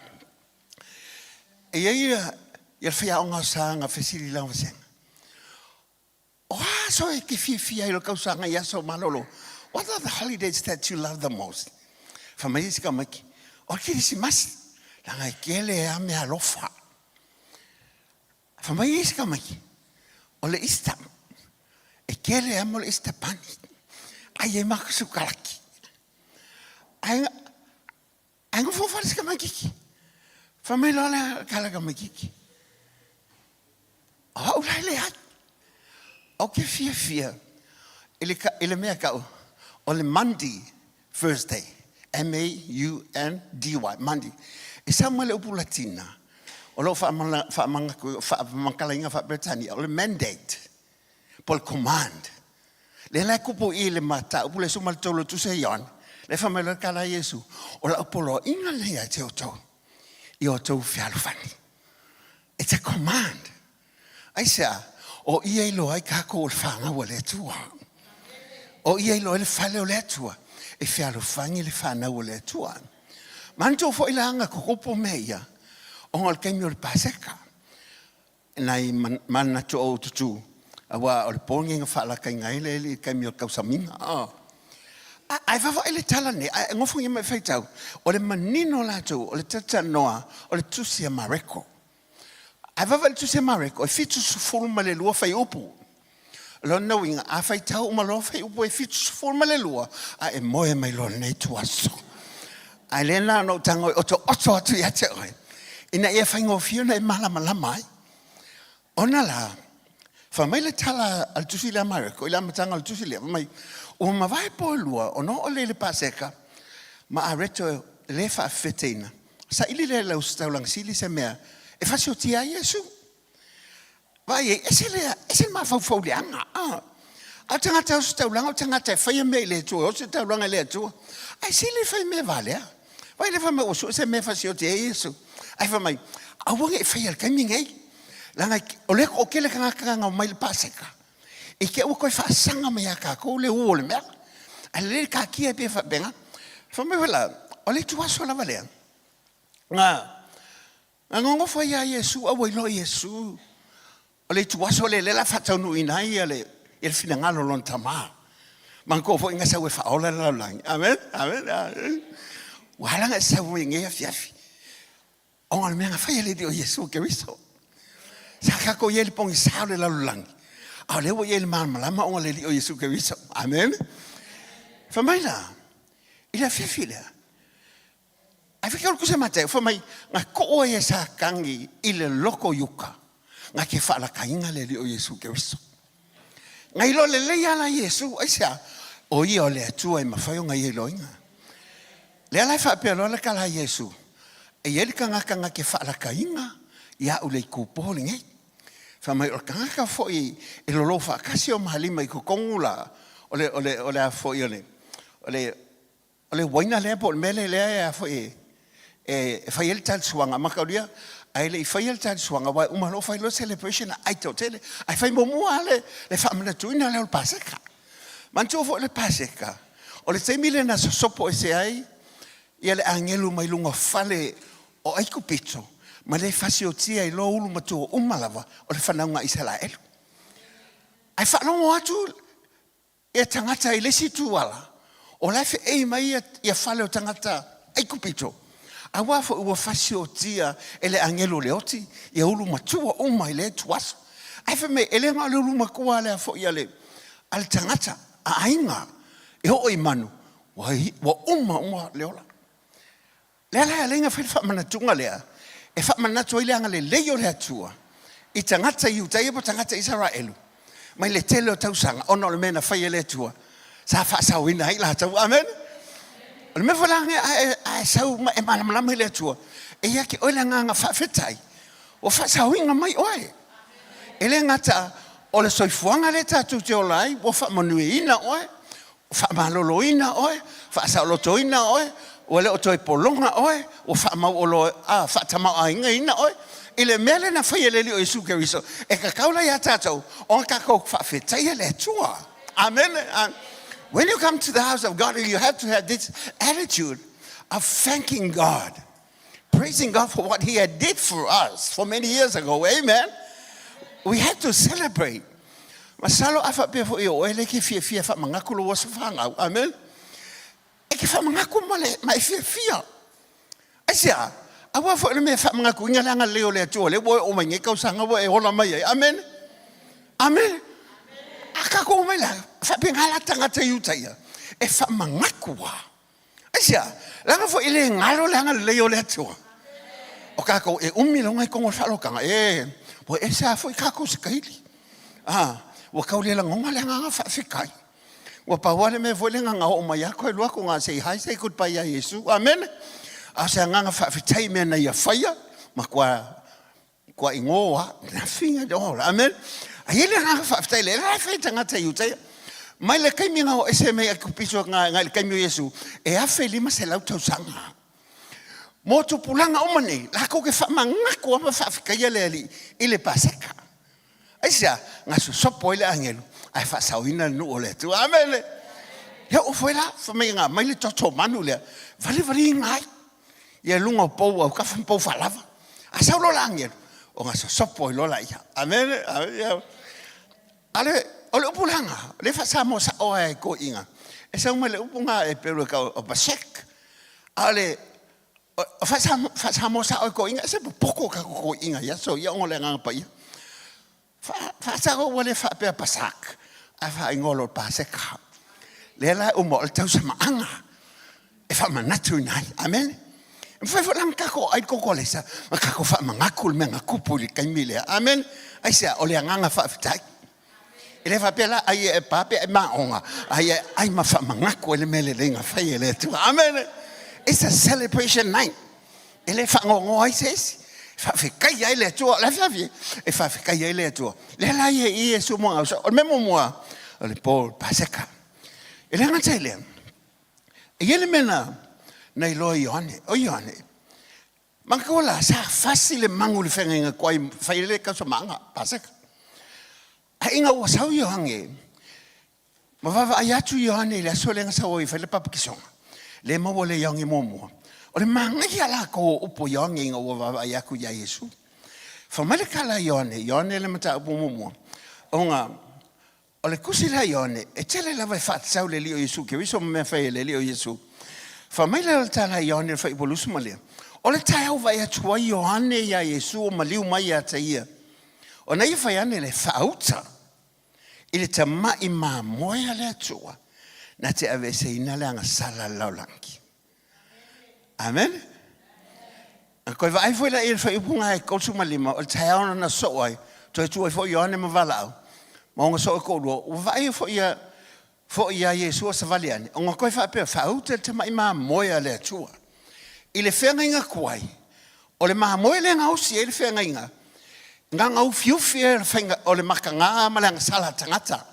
e i ai ia le faiaoga sa na fesili i lana vasega. O a aso e te fiafia ai i lou tausaga i aso malolo? What are the holidays that you love the most? Fai mai isi tamaiti, o le Kerisimasi, leaga e tele a mea alofa. Fai mai isi tamaiti, o le Easter, e tele a mo le Easter Bunny, ai e matou sukalaki. Ae, ae nofo fale si tamaititi. Fai mai loa le tala tamaititi, O au la e leai. Ou te fiafia i le, i le mea tau o le Monday, Thursday. M-A-U-N-D-Y, Monday. E sau mai le upu Latina, o lo o faamagalaina faa-Peretania, o le mandate, po o le command. Lea la e kupu i le mataupu le 13 o le Tusi a Ioane, lea e fai mai loa le tala a Iesu, o lau poloaiga lenei ia te outou, ia outou fealofani. It's a command. Aisea? O ia e iloa ai tatou o le fanau a le Atua. O ia e iloa ai le fale o le Atua. E fealofani le fanau a le Atua. Manatua foi la na tutupu mea ia, ona o le taimi o le Paseka. Nai manatu o ou tutū, aua o le po lenei na faalataina ai le alii i le taimi o le tausamiga. Ae vaavaai le tala nei, ae nofogia mai faitau, o le manino latou o le talatalanoa o le tusi a Mareko. Ae vaavaai le tusi a Mareko, e 72 fuaiupu. O lona uiga, a faitau uma loa fuaiupu e 72, a e moe mai loa lenei ituaso. Ae lea na ona ou tago e otooto atu ia te oe, ina ia faigofie ona e malamalama ai. Ona la, fai mai le tala a le tusi lea a Mareko i le amataga o le tusi lea, fai mai, ua mavae po e lua ona oo lea i le Paseka, ma areto le faafefeteina, saili lea i le Ositaulaga Sili se mea e fasiotia ai Iesu. Vaai ai, ese le, ese le mafaufau leaga. A o le tagata e ositaulaga o le tagata e faia mea i le Atua, e ositaulaga i le Atua. Ae sili le fai mea valea. Vaai le fai mai ua sue se mea e fasioti ai Iesu. Ae fai mai, aua ne i faia i le taimi nei. Leaga o lea e toatele tagata na omai i le Paseka, i te i ua toe faasaga mai ia tatou le u o le mea. Ae lelei le taatia pei e faapena. Fai mai foi la, o le ituaso lava lea, na Na nonofo ai ia Iesu, a ua iloa Iesu o le ituaso lea lea la faataunuuina ai ia le, ia le finagalo o lona tama. Manatua foi na sau e faaola le lalolagi. Amen, amen, amen. Ua ala ona e sau mai nei afiafi. Ona o le mea na fai e le Alii o Iesu Keriso. Sa tatou i ai i le pogisa o le lalolagi, a o lea ua i ai i le malamalama ona o le Alii o Iesu Keriso. Amen. Fai mai la, i le afiafi lea, Ae fai ke se mate, fai mai, na koo ai e Satani i le loko i uka, na ke faalakaina le Alii o Iesu Keriso. Na iloa lelei lava la Iesu, aisea? O ia o le Atua e mafai ona ia iloaina. Lea la e faapea loa le tala a Iesu, e i ai le tagata na te faalakaina ia au i le itupo lenei. Fai mai o le tagata foi e lolo faatasi o ma lima i totonu la, o le, o le, o le a foi o le, o le, O le uaina lea po o le mea lea lea foi e fai ai le talisuaga mataulia ae le i faia le talisuaga aua e uma loa fai loa celebration a ai toatele ae fai muamua lava le faamanatuina lea o le Paseka. Manatua foi le Paseka o le taimi lea na sosopo ese ai ia le agelu mai luga o fale o Aikupito ma le fasiotia ai loa ulu matua uma lava o le fanauga a Isaraelu. Ae faalogo atu Ia tagata i le isi itu ala, o la e feei mai ia fale o tagata Aikupito, aua foi ua fasiotia e le agelu o le oti ia ulu matua uma i lea ituaso. Ae fai mai, e le na o le ulu matua lea foi a le, a le tagata, a aiga e oo i manu, ua, ua uma uma le ola. Le ala e ala ai ona fai le faamanatuga lea, e faamanatu ai le agalelei o le Atua i tagata Iutaia po o tagata Isaraelu mai le tele o tausaga ona o le mea na fai e le Atua sa faasaoina ai latou. Amene. O le mea foi la a e sau ma e malamalama i le Atua, e ia te oe le agaga faafetai ua faasaoina mai oe. E le gata o le soifuaga lea tatou te ola ai ua faamanuiaina oe, faamaloloina oe, faasaolotoina oe, ua le o toe pologa oe, ua faamauoloa, a, faatamaoaigaina oe i le mea lea na fai e le Alii o Iesu Keriso. E tatau la ia tatou ona tatou faafetaia le Atua. Amene. When you come to the house of God, you have to have this attitude of thanking God, praising God for what He had did for us for many years ago. Amen. We have to celebrate. Masalo a faapea foi o oe lea e te fiafia e faamanatu lou aso fanau. Amen. E te faamanatu ma, le, ma e fiafia. Aisea? Aua foi le mea e faamanatuina le agalelei o le Atua, lea ua e oo mai nei tausaga ua e ola mai ai. Amen. Amen. A tatou omai la, faapena la tagata Iutaia, e faamanatu lava. Aisea? Leaga foi e le galo le agalelei o le Atua. O tatou e umi loga i totonu o le faaaloalotaga, e, ua ese lava foi tatou setaili. A, ua tau le lagona le agaga faafetai. Ua pau lava le mea foi lea na oo mai lava toe alu atu na say hi say goodbye ia Iesu. Amene. A o se agaga faafetai i mea na ia faia, matua Kua ingoa, nothing at all. Amen. A i ai le agaga faafetai le la fai tagata Iutaia. Mai le taimi na o ese mai Aikupito nga i le taimi o Iesu, e 1500 tausaga. Mo tupulaga uma nei, latou ke faamanatu lava ma faafetaia le Alii i le Paseka. Aisea? Na sosopo ai le agelu ae faasaoina le nuu o le Atua. Amene. Ia oo foi la, fai mai na aumai le toto manu lea, valivaliina ai ia luga o pou autafa ma pou faalava. A sau loa le agelu, ona sosopo ai loa laia. Amene. Amene. A le, o le upu laga, o lea e faa-Samoa sao lava e toeaiina, e sau mai le upu na e pelu e tau o pasek. A o le O faa-Samoa sao e toeaiina, ese popoto o tatou toeaiina i aso ia ona o le Agaga Paia. Faasao ua le faapea Pasak, ae faaigoa loa o le Paseka. Lea la e uma o le tausamaaga e faamanatuina ai. Amene. E mafai foi la ona tatou aai le koko alesa ma tatou faamanatu le mea na tupu i le taimi lea. Amene. Aisea? O le agaga faafetai. E le faapea la ai e pa pe ai maoga, ai e ai ma faamanatu ai le mea lelei na fai e le Atua. Amene. It's a celebration night. E le fagogoa ai se isi. Faafetai ai le Atua. O le afiafi e faafetai ai le Atua. Lea la ia i Iesu mo gausa. O le mea muamua, o le po o le Paseka. E le gata i lea, e i ai le mea na iloa e Ioane. O Ioane, manatua la, sa fasi le magu i le feagaiga tuai fai ai le tausamaaga, Paseka. Ae ina ua sau Ioane, ma vaavaai atu Ioane i le aso lea na sau ai e fai le papatisoga, le maua le Ioane muamua. O le manaia latou o upu a Ioane ina ua vaavaai atu ia Iesu. Fai mai le tala a Ioane, Ioane le mataupu muamua, ona o le tusi lea a Ioane, e tele lava e faatatau i le Alii o Iesu Keriso ma mea fai e le Alii o Iesu. Fai mai le tala a Ioane i le fuaiupu 25, o le taeao vaai atu ai Ioane iā Iesu o maliu mai ia te ia, ona ia fai ane le faauta i le tama'i mamoe a le Atua na te aveeseina le agasala a le lalolagi. Amene. A toe vaai foi la i le fuaiupu lena e 35, o le taeao na sosoo ai, toe tu ai foi Ioane ma valaau, ma ona soo e toalua, ua vaai foi ia foi iā Iesu o savali ane, ona toe faapea, faauta le tama'i mamoe a le Atua. I le feagaiga tuai, o le mamoe lea na osi ai le feagaiga, na ona ufiufi ai o le faiga o le mataga ma le agasala a tagata.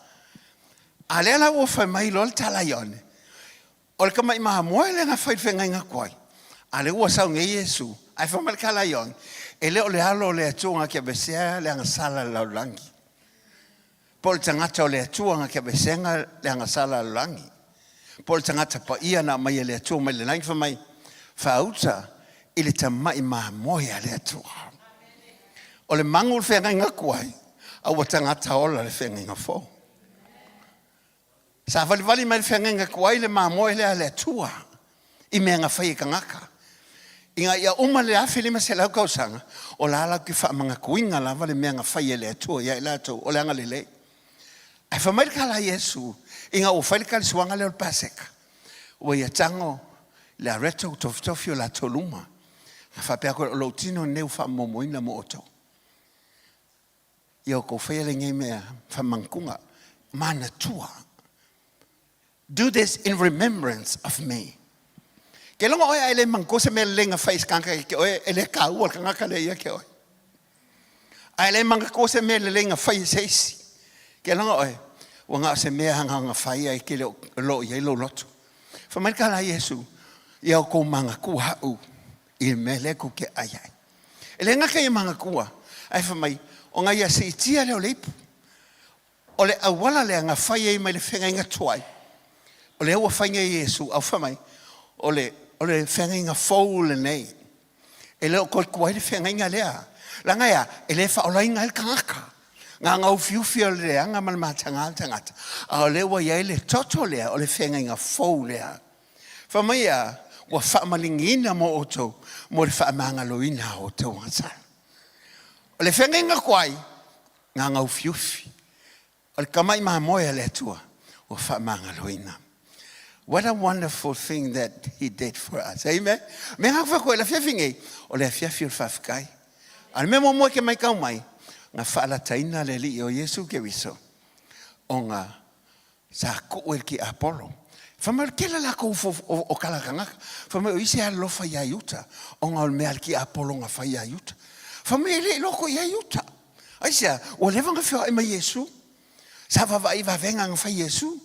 A lea la ua fai mai loa le tala a Ioane, o le tama'i mamoe lea na fai i le feagaiga tuai, a lea ua sau nei Iesu, ae fai mai le tala a Ioane, e le o le Alo o le Atua na te aveesea le agasala a le lalolagi. Po o le tagata o le Atua na te aveesega le agasala a le lalolagi. Po o le tagata paia na aumai e le Atua mai le lagi, fai mai, faauta i le tama'i mamoe a le Atua. O le magu o le feagaiga tuai, a ua tagata ola le feagaiga fou. Sa valivali mai le feagaiga tuai le mamoe lea a le Atua i mea na fai e tagata. Ina ia uma le 1500 tausaga, o la latou te faamanatuina lava le mea na fai e le Atua ia i latou, o le agalelei. Ae fai mai le tala a Iesu, ina ua fai le talisuaga lea o le Paseka, ua ia tago le areto ua tofitofi o latou luma. Na faapea atu, o lou tino lenei ua faamomoina mo outou. Ia outou faia lenei mea faamanatuga, manatua. Do this in remembrance of me. Ke logo oe a e le manatua se mea lelei na fai e se tagata ia te oe, e le taua le tagata lea ia te oe. A e le manatua se mea lelei na fai e se isi, ke logo oe, ua na o se mea na fai ai ke le o lo i ai lou loto. Fai mai le tala a Iesu, ia outou manatua au i le mea lea tou te ai ai. E le gata ia manatua, ae fai mai, ona ia siitia lea o le ipu. O le auala lea na fai ai mai le feagaiga tuai, o lea ua fai nei e Iesu, a fai mai, o le, o le feagaiga fou lenei. E le o toe tuai le feagaiga lea. Leaga e a? E le faaolaina ai le tagata. Na ona ufiufi o le leaga ma le mataga o le tagata, a o lea ua i ai le toto lea o le feagaiga fou lea. Fai mai a, ua faamaligiina mo outou mo le faamagaloina o outou agasala. O le feagaiga tuai, na ona ufiufi. O le tama'i mamoe a le Atua ua faamagaloina. What a wonderful thing that he did for us. Amen. Mea ngā whakua i le afiafi nei, o le afiafi o le faafetai. A le mea muamua e ke maitau mai, na faalataina le Alii o Iesu Keriso, ona sa tuu e le tiapolo. Fai mai o le tele latou o tala tagata. Fai mai o isi e alolofa iā Iuta, ona o le mea a le tiapolo na fai iā Iuta. Fai mai e le i loko i ai Iuta. Aisea? Ua leva ona feoai ma Iesu. Sa vaavaai i vavega na fai Iesu.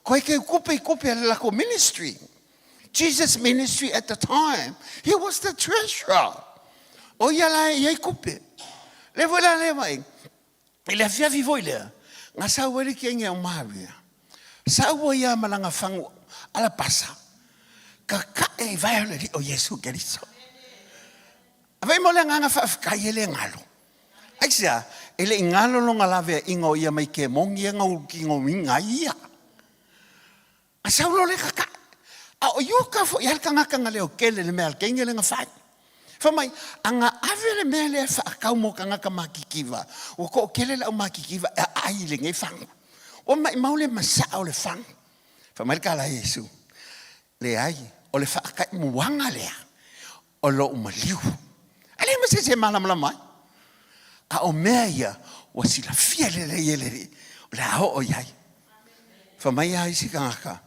Koe keu kupe i kupe a le latou ministry. Jesus ministry at the time. He was the treasurer. O ia la e i ai kupe. Le foi la lea mai. I le afiafi foi lea, na sau ai le kenge o Maria, sau ai lava ma lana fagu alapasa, kakae i vae o le Alii o Iesu Keriso. A fai mo le agaga faafetai e le galo. Aisea, e le i galo lona laveaiga o ia mai kemoni ia na ulukinoina ai ia. A sau loa lea kakae. A o Iuta foi lava le tagata na leo tele i le mea a le teine lea na fai. Fai mai, a na ave le mea lea e faatau mo tagata matitiva, ua toatele le au matitiva e aai i lenei fagu. Ua maimau le masaa o le fagu. Fai mai le tala a Iesu, Leai, o le faataimuaga lea o lou maliu. A leai ma se isi e malamalama ai. A o mea ia ua silafia lelei e le Alii, o le a oo i ai. Fai mai lava isi tagata,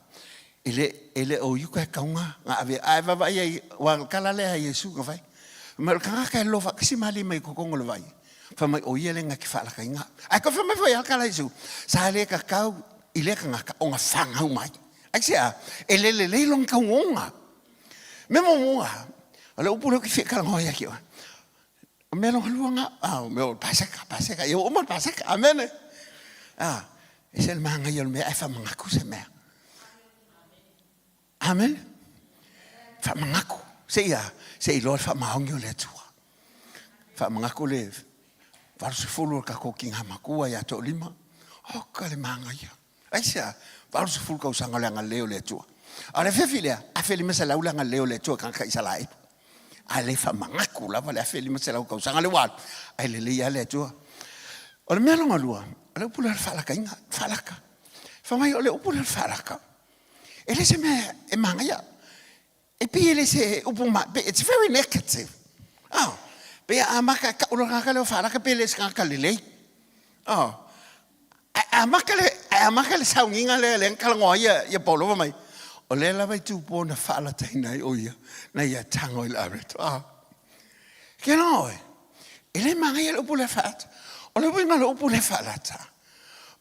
E le, e le o iuka e kauga nga ave ae vaavaai ai aua o le tala lea a Iesu na fai. Fai mai o le tagata e lolo faatasi ma alii mai totonu o le vai, fai mai o ia lea na te faalakaina. Ae toe fai mai foi lava le tala a Iesu, sa le tatau i lea tagata ona fanau mai. Aisea? E le lelei lona tauoga. Mea muamua, o le upu lea ou te fia talanoa ia te oe, O mea lona lua na, a o mea o le Paseka, Paseka, ia ua uma le Paseka, amene. A, e se le manaia o le mea ae faamanatu se mea. Amene. Faamanatu, se i a, se i iloa le faamaoni o le Atua. Faamanatu le 80 o le tatou tina matua ia Toalima. Oka le manaia. Aisea? 80 tausaga o le agalelei o le Atua. A o le afiafi lea, 1500 le agalelei o le Atua i tagata Isaraelu. A le faamanatu lava le 1500 tausaga lea ua alu, ae lelei lava le Atua. O le mea lona lua, o le upu lea o le faalakaina, faalaka. Fai mai o le upu lea o le faalaka, e le se mea e manaia. E pei e le se upu ma, it's very negative. Oh, pei a amata e tau le tagata lea o faalaka pe le se tagata lelei. Oh, ae amata le, ae amata le sauniga lea lea na talanoa ai ia, ia Paulo fai mai, o lea lava i Tupua na faalataina ai o ia, na ia tago i le areto. Ah. Ke loa oe, e le manaia le upu lea faalata. O le uiga o le upu lea faalata,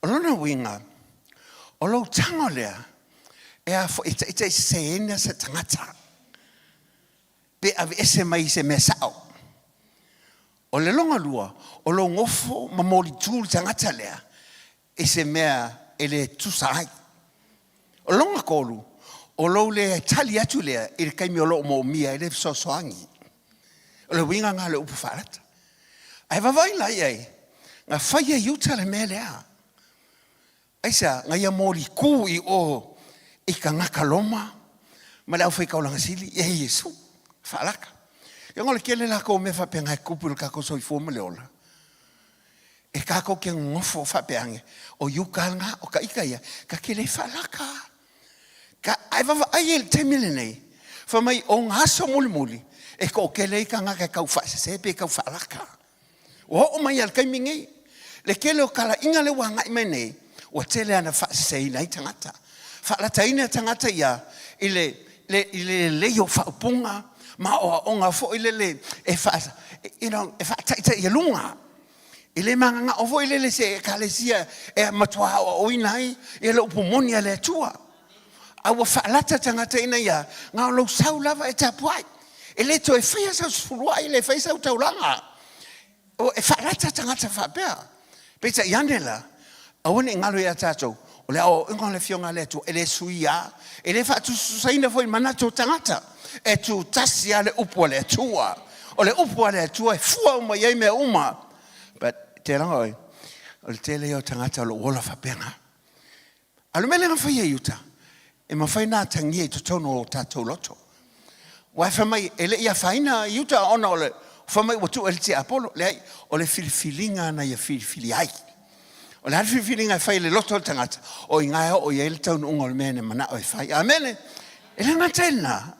o lona uiga, o lou tago lea, e a foi e taitaiseseina se tagata pe aveese mai i se mea sao. O le lona lua, o lou nofo ma molitu le tagata lea i se mea e le tusa ai. O lona tolu, o lou le tali atu lea i le taimi o lo o moomia ai le fesoasoani. O le uiga lena o le upu faalata. Ae vaavaai la i ai, na fai e Iuta le mea lea. Aisea? Na ia moliku i o i tagata Roma ma le aufaitaulaga sili, e Iesu, faalaka. Ia o le tele latou o mea faapena e tupu i lo tatou soifua ma le ola, e tatou te nonofo faapea ane, o Iuta lena, o ta ita ia, ta te le faalaka. Ka, ae vaavaai i le taimi lenei, fai mai o ngā aso mulimuli, e toatele ai tagata e tau faasese pe tau faalaka. Ua oo mai lava i le taimi nei, le tele o talaiga lea ua agai mai nei, ua tele lava ina faaseseina ai tagata. Faalataina tagata ia i le, le, i le lelei o faaupuga ma aoaoga foi lele e faa, you know, e faataitaialuga. E le mananao foi lele se ekalesia e matua aoaoina ai ia le upu moni a le Atua. A ua faalata tagata ina ia na o lou sau lava e tapuai. E le toe faia sau sefuluai, e le faia sau taulaga. O, e faalata tagata faapea. Peitai ane la, aua ne i galo ia tatou, o le aoaoga o le Afioga a le Atua, e le suia, e le faatusatusaina foi i manatu o tagata. E tutasi lava le upu a le Atua. O le upu a le Atua e fua uma i ai mea uma. But, te laga oe, o le tele ia o tagata o lo o ola faapena. A o le mea lea na fai e Iuta, e mafai ona atagia i totonu o tatou loto. Aua e fai mai, e le i afaina Iuta ona o le fai mai ua tuu e le tiapolo. Leai, o le filifiliga na ia filifili ai. O le a le filifiliga e fai e le loto o le tagata, o i ina e oo i ai le taunuuga o le mea na manao e fai. Amene! E le gata i lena,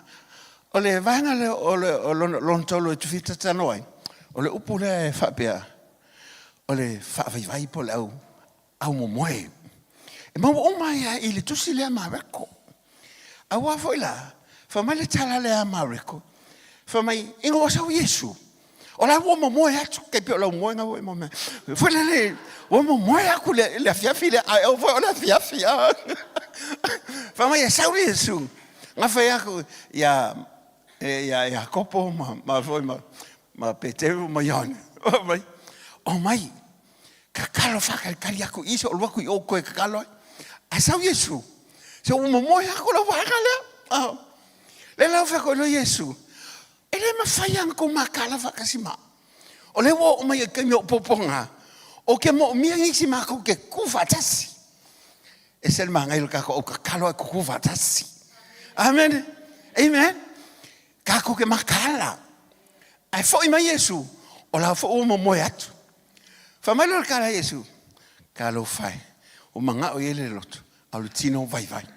o le vaega lea o le o lona, lona tolu e fia talanoa ai, o le upu lea e faapea, o le faavaivai po o le au aumomoe. E maua uma ai lava i le tusi lea a Mareko. Aua foi la, fai mai le tala lea a Mareko, fai mai, ina ua sau Iesu, o la ua momoe atu, tai pei o lau moega foi mo mea. Foi lele, ua momoe aku le, le afiafi lea, ae au foi o le afiafi. Ah. Fai mai, e sau Iesu, na fai aku ia, ia Iakopo ma, ma foi ma, ma Peteru ma Ioane. Fai mai, omai, Tatalo faatalitali atu i se o alu atu i o toe tatalo ai. Ae sau Iesu, se ua momoe atu lau vaega lea. Oh. Le lau fai atu ai Iesu, e le mafai lava ona tou mataala faatasi ma au. O lea ua oo mai i le taimi o opopoga, ou te moomia nisi matou te tutu faatasi. E se le manaia o le tatou au tatalo ae tutu faatasi. Amen. Amen. Tatou te mataala. Ae foi mai Iesu, o la foi ua momoe atu. Fai mai loa le tala a Iesu, Talofa e, ua manao i ai le loto, a o le tino vaivai.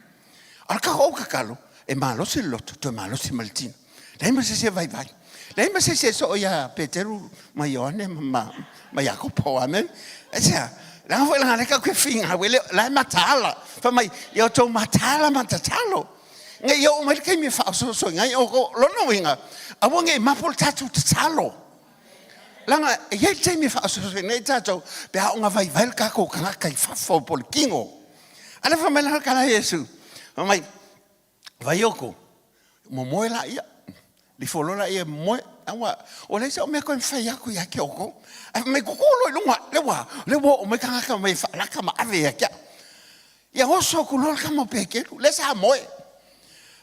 A o le tatou tatalo, e malosi le loto, toe malosi ma le tino. Leai ma se isi e vaivai. Leai ma se isi e soo iā Peteru ma Ioane ma, ma Iakopo. Amen. Aisea? Leaga foi leaga lea tatou te finau e le la e mataala. Fai mai, ia outou mataala ma tatalo. Ne i oo mai le taimi e faaosoosoina ai outou. O lona uiga, aua ne i mapo le tatou tatalo. Leaga e i ai le taimi e faaosoosoina ai tatou pe a oo ina vaivai le tatou tagata i fafo po o le tino. A lea fai mai la le tala a Iesu, fai mai, Vai outou, momoe laia, lifo loa laia e momoe, aua ua leai sau mea e toe mafai atu ia te outou. Ae fai mai, tutu loa i luga, lea ua, lea ua oo mai tagata mai e faalata ma ave ia te au. Ia oso atu loa le tama o Peteru, lea sa moe.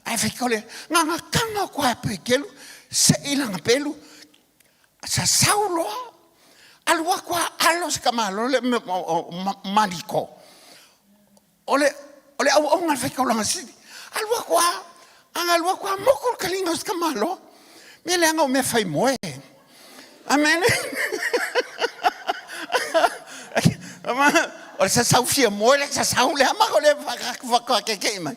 Ae faitau le, na ona tago atu lava e Peteru, sei lana pelu, sasau loa, alu atu lava alo si tamaloa lea o Maliko. O le, o le auauna a le faitaulaga sili. Alu atu lava, ana alu atu lava motu le taliga o si tamaloa. Mea leaga o mea fai moe. Amene. O le sasau fia moe le sasau lea ma o le faatoa mai.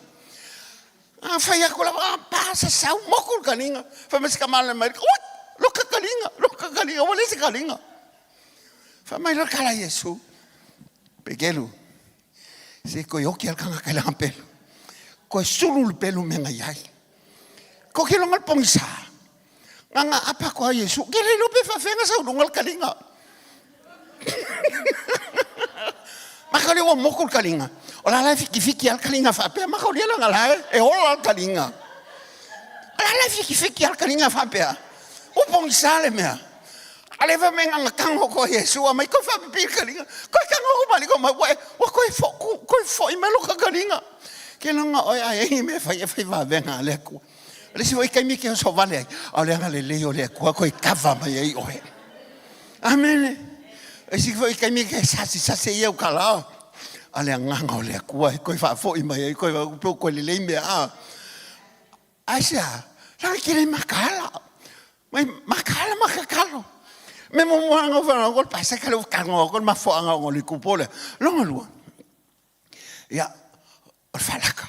A fai atu lava, a pa sasau motu le taliga. Fai mai si tamaloa mai, ui, loka taliga, loka taliga, ua leai se taliga. Fai mai loa le tala a Iesu, Pekelu, se toe oti lava le tagata i lana pelu, toe sulu le pelu i mea na i ai. Tou te iloa le pogisa, na ona aapa atu lava o Iesu, ou te le iloa pe faapefea ona sau i luga le taliga. Mata lea ua motu le taliga, o la la e fitifiti lava le taliga faapea, mataulia leaga o la e ola le taliga. O la la e fitifiti lava le taliga faapea, ua pogisa le mea. A lea fai mai na ona tago atu lava o Iesu aumai toe faapipii le taliga. Toe tago atu Maliko mai, ua ua toe toe foi mai lota taliga. Keiloga oe a i ai ni mea e fai, e fai vavega a le Atua. O le isi foi taimi e te oso vale ai, a o le agalelei o le Atua toe kava mai ai oe. Amene. O isi foi taimi e te sasesase ia au tala, a o le agaga o le Atua e toe faafoi mai ai, toe pe ua toe lelei mea. A. Aisea? Leaga e te le mataala. Mai mataala ma tatalo. Mea muamua lava na ou faalogo o le paseka lea ua talanoa atu le mafuaaga ona o le itupo lea. Lona lua, ia, o le faalaka.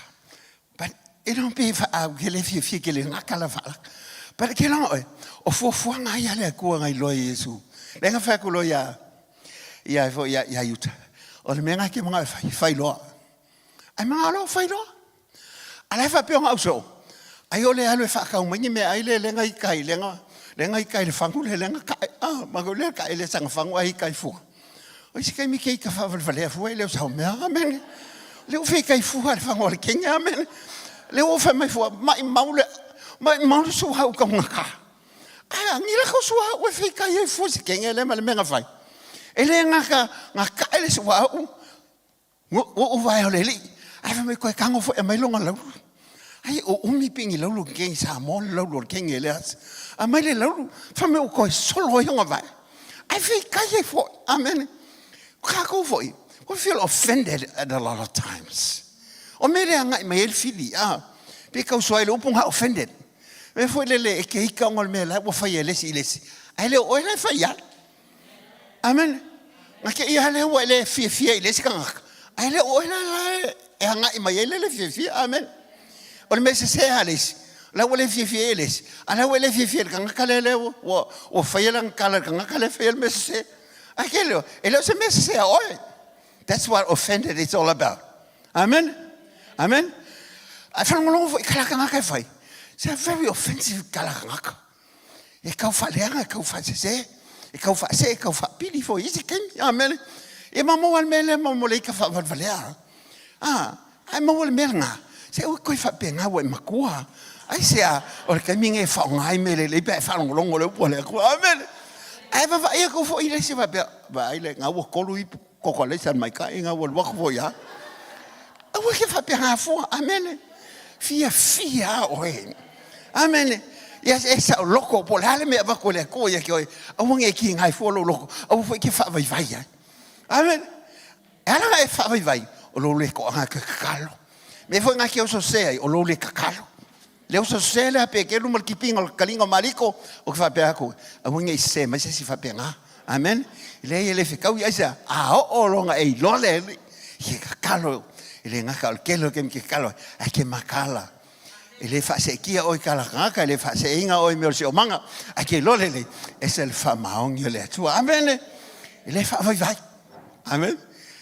But e le pe ou te le fiafia tele i lena tala faalaka. But e te iloa oe, o fuafuaga lava ia a le Atua na iloa e Iesu. Lea na fai atu loa ia, ia, ia, ia Iuta, o le mea lena e te manao e fai, fai loa. Ae manao loa fai loa. A la e faapea ona au soo, ai o le alu e faatau mai ni meaai le le na ita i le le na ita i le fagu le le na tae a ma le tae le saga fagu ai ita i fua. O isi taimi ke ita faavalevalea fua e le o sau mea amene. Le u feitai fua le fagu o le kenge amene. Le u fai mai fua mai mau le mai mau le suau taugata. Ae agi la ko suauu e feitai ai fua se kenge le ma le mea na fai. E le gata na tae le suauu Ua ou vae o le alii, ae fai mai koe tago foi aumai lona laulu. Ai o umi pe ni laulu o le kegi Samoa le laulu o le kegi e le asa. Aumai le laulu, fai mai ua toe solo ai ona vae. Ae feitai ai foi. Amene. O tatou foi, we feel offended at a lot of times. O mea le agai mai ai le fili, a, pe tausoa ai le upu na offended. Mea foi lele e te ika ona o le mea la ua fai e le isi i le isi. Ae le o oe la e fai ai. Amene. Na te ia lea ua e le fiafia i le isi tagata, ae le o oe la la e agai mai ai le le fiafia. Amene. O le mea sese lava a le isi, o la ua le fiafia ai le isi, a o la ua e le fiafia i le tagata lea lea ua ua faia lana tala i le tagata lea e faia le mea sese. Ae ke leo, e le o se mea sese a oe. That's what offended is all about. Amen. Amen. Ae faalogologo foi i tala a tagata e fai. It's a very offensive tala a tagata. E tau faaleaga, e tau faasese, e tau faasee, e tau faapili foi i isi taimi. Amene. Ia ma maua le mea lea ma mo le ika faavalevalea. Ah, ae maua le mea lena. Se ua koe faapena ua e matua. Aisea, o le taimi lenei e faaaoga ai mea lelei pe a e faalogologo i le upu a le Atua. Amene. Ae vaavaai atu foi i le isi faapea, vaai le, na ua tolu ipu kokoaleisa a le maitai, na ua alu atu foi lava. Aua e te faapena fua. Amene. Fiafia lava oe. Amene. Ia e saoloto po o le a le mea e avatu e le Atua ia te oe, aua ne i kiga ai fua lou loto, aua foi e te faavaivai ai. Amene. E ala ona e faavaivai, o lou le toaga e toe tatalo. Mea foi na e te oso sese ai, o lou le tatalo. Le oso sese lea a Peteru ma le tipiga o le taliga o Maliko, ou te faapea atu, aua ne i sese mai se isi faapena. Amen. E leai e le fetaui, aisea? A oo loa ona e iloa le Alii, e tatalo, e le gata o le tele o le taimi e te tatalo ai, ae te mataala. E le faaseetia oe i tala tagata, e le faaseeina oe i mea o le siosiomaga, ae te iloa lelei, e ese le faamaoni o le Atua. Amene. E le faavaivai. Amene.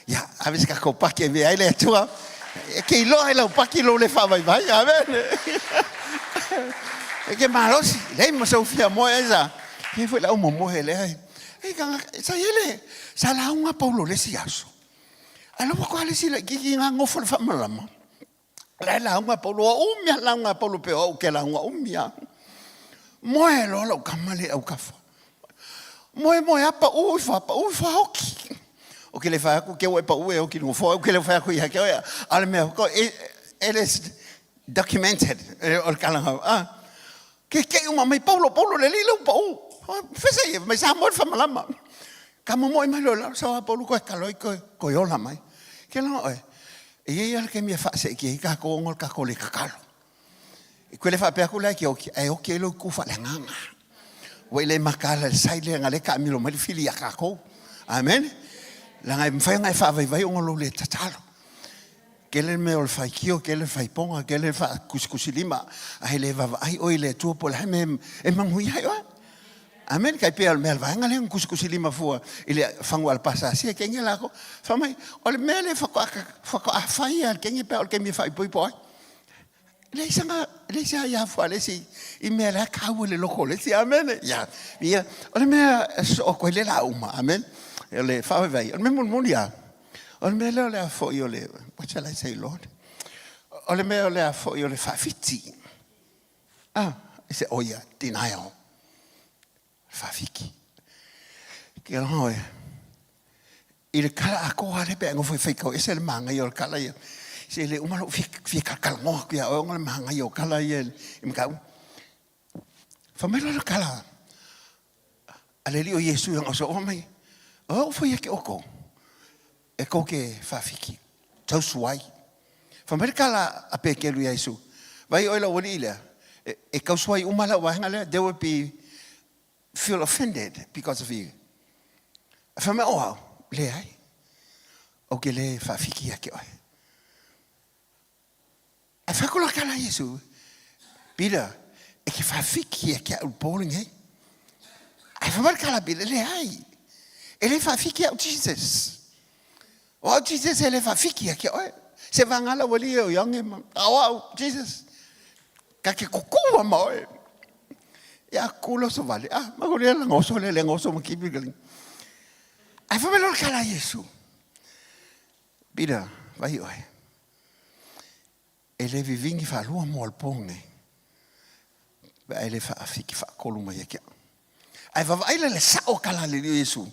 Ia, ave se tatou paki e avea ai le Atua. E te iloa e lau paki lou le faavaivai. Amene. E te malosi, leai ma sou fia moe ai sa. E foi lau momoe lea. E sa i ai le, sa lauga Paulo le isi aso. Ae la ua toa le isi laitiiti na nofo le faamalama. La e lauga Paulo, ua umi lava lauga a Paulo pei o au ou te lauga umi lava. Moe loa lau tama lea i autafa. Moe moe lava pau ifo lava, pau ifo lava oti. Ou te le fai atu te ua e pau e oti i le nofoa, ou te le fai atu ia te oe. A o le mea, it is documented, o le tala ah. Keke'i uma mai Paulo, Paulo le alii lea ua pau. Fesa ia, mai Samoa le faamalama. Ka momoe mai loa i lalo, sau a Paulo koe kaloi koe, koe ola mai. Ke loa oe, e i ai lava le taimi e faaseetia ai tatou ona o le tatou le tatalo. E koe le faapea atu la e te oti, ae oti ai lou itu faaleagaga. Ua i le mataala i le sai lea, na lea taamilo mai le fili ia tatou. Amen. Leaga e mafai ona e faavaivai ona o lou le tatalo. Tele le mea o le faitio, tele le faipoga, tele le faatusitusilima, ae le vaavaai oe i le Atua po o le a le mea e manuia ai oe. Amen. Tai pei o le mea o le vaega lea na tusitusilima fua i le fagu alapasa asia kenge lākou. Fai mai, o le mea lea faatoa faatoa fai lava e le kenge pe a o le taimi e faaipoipo ai. E leai sana, e leai se aia fua a le isi i mea la e taua i le loko o le isi. Amene. Ia, ia, o le mea e sosoo atu ai le la uma. Amene. O le faavaivai. O le mea mulimuli lava, o le mea lea o le a foi o le, what shall I say, Lord? O le mea o le a foi o le faafiti. Ah, I say, oh yeah, denial. Faafiki. Ke aloha oe. I le kala atoa lea pe a e nofo e faitau ese le manaia o le kala ia. Se le uma lou fia, fia kalakalanoa atu ia oe ona le manaia o kala ia i mataupu. Fai mai loa le kala a le Alii o Iesu i lana uso, fai mai, O au foi ia ke outou, e tou te faafiki, tausu ai. Fai mai le kala a Peteru ia Iesu, Vai oe lau Alii lea, e tausu ai uma lau vaega lea, there will be feel offended because of you. Fai mai, o au, leai, ou te le faafiki ia te oe. Ae fai atu la tala a Iesu, Peter, e te faafiki ia te au i le po lenei. Ae fai mai le tala a Peter, leai, e le faafiki au Jesus. O au Jesus e le faafiki ia te oe. Se vagala ua li e o ioge ma, a o au Jesus, ka ke kukua ma oe. Ia kula so vale, ah, ma ko lea la ngoso le le ngoso ma kipi ka. Ae fai mai loa le tala a Iesu, Peter, vai oe. E le vivigi faalua moa o le po lenei, pe a e le faafiki faatolu mai ia te au. Ae vaavaai la i le sao o tala a le Alii o Iesu.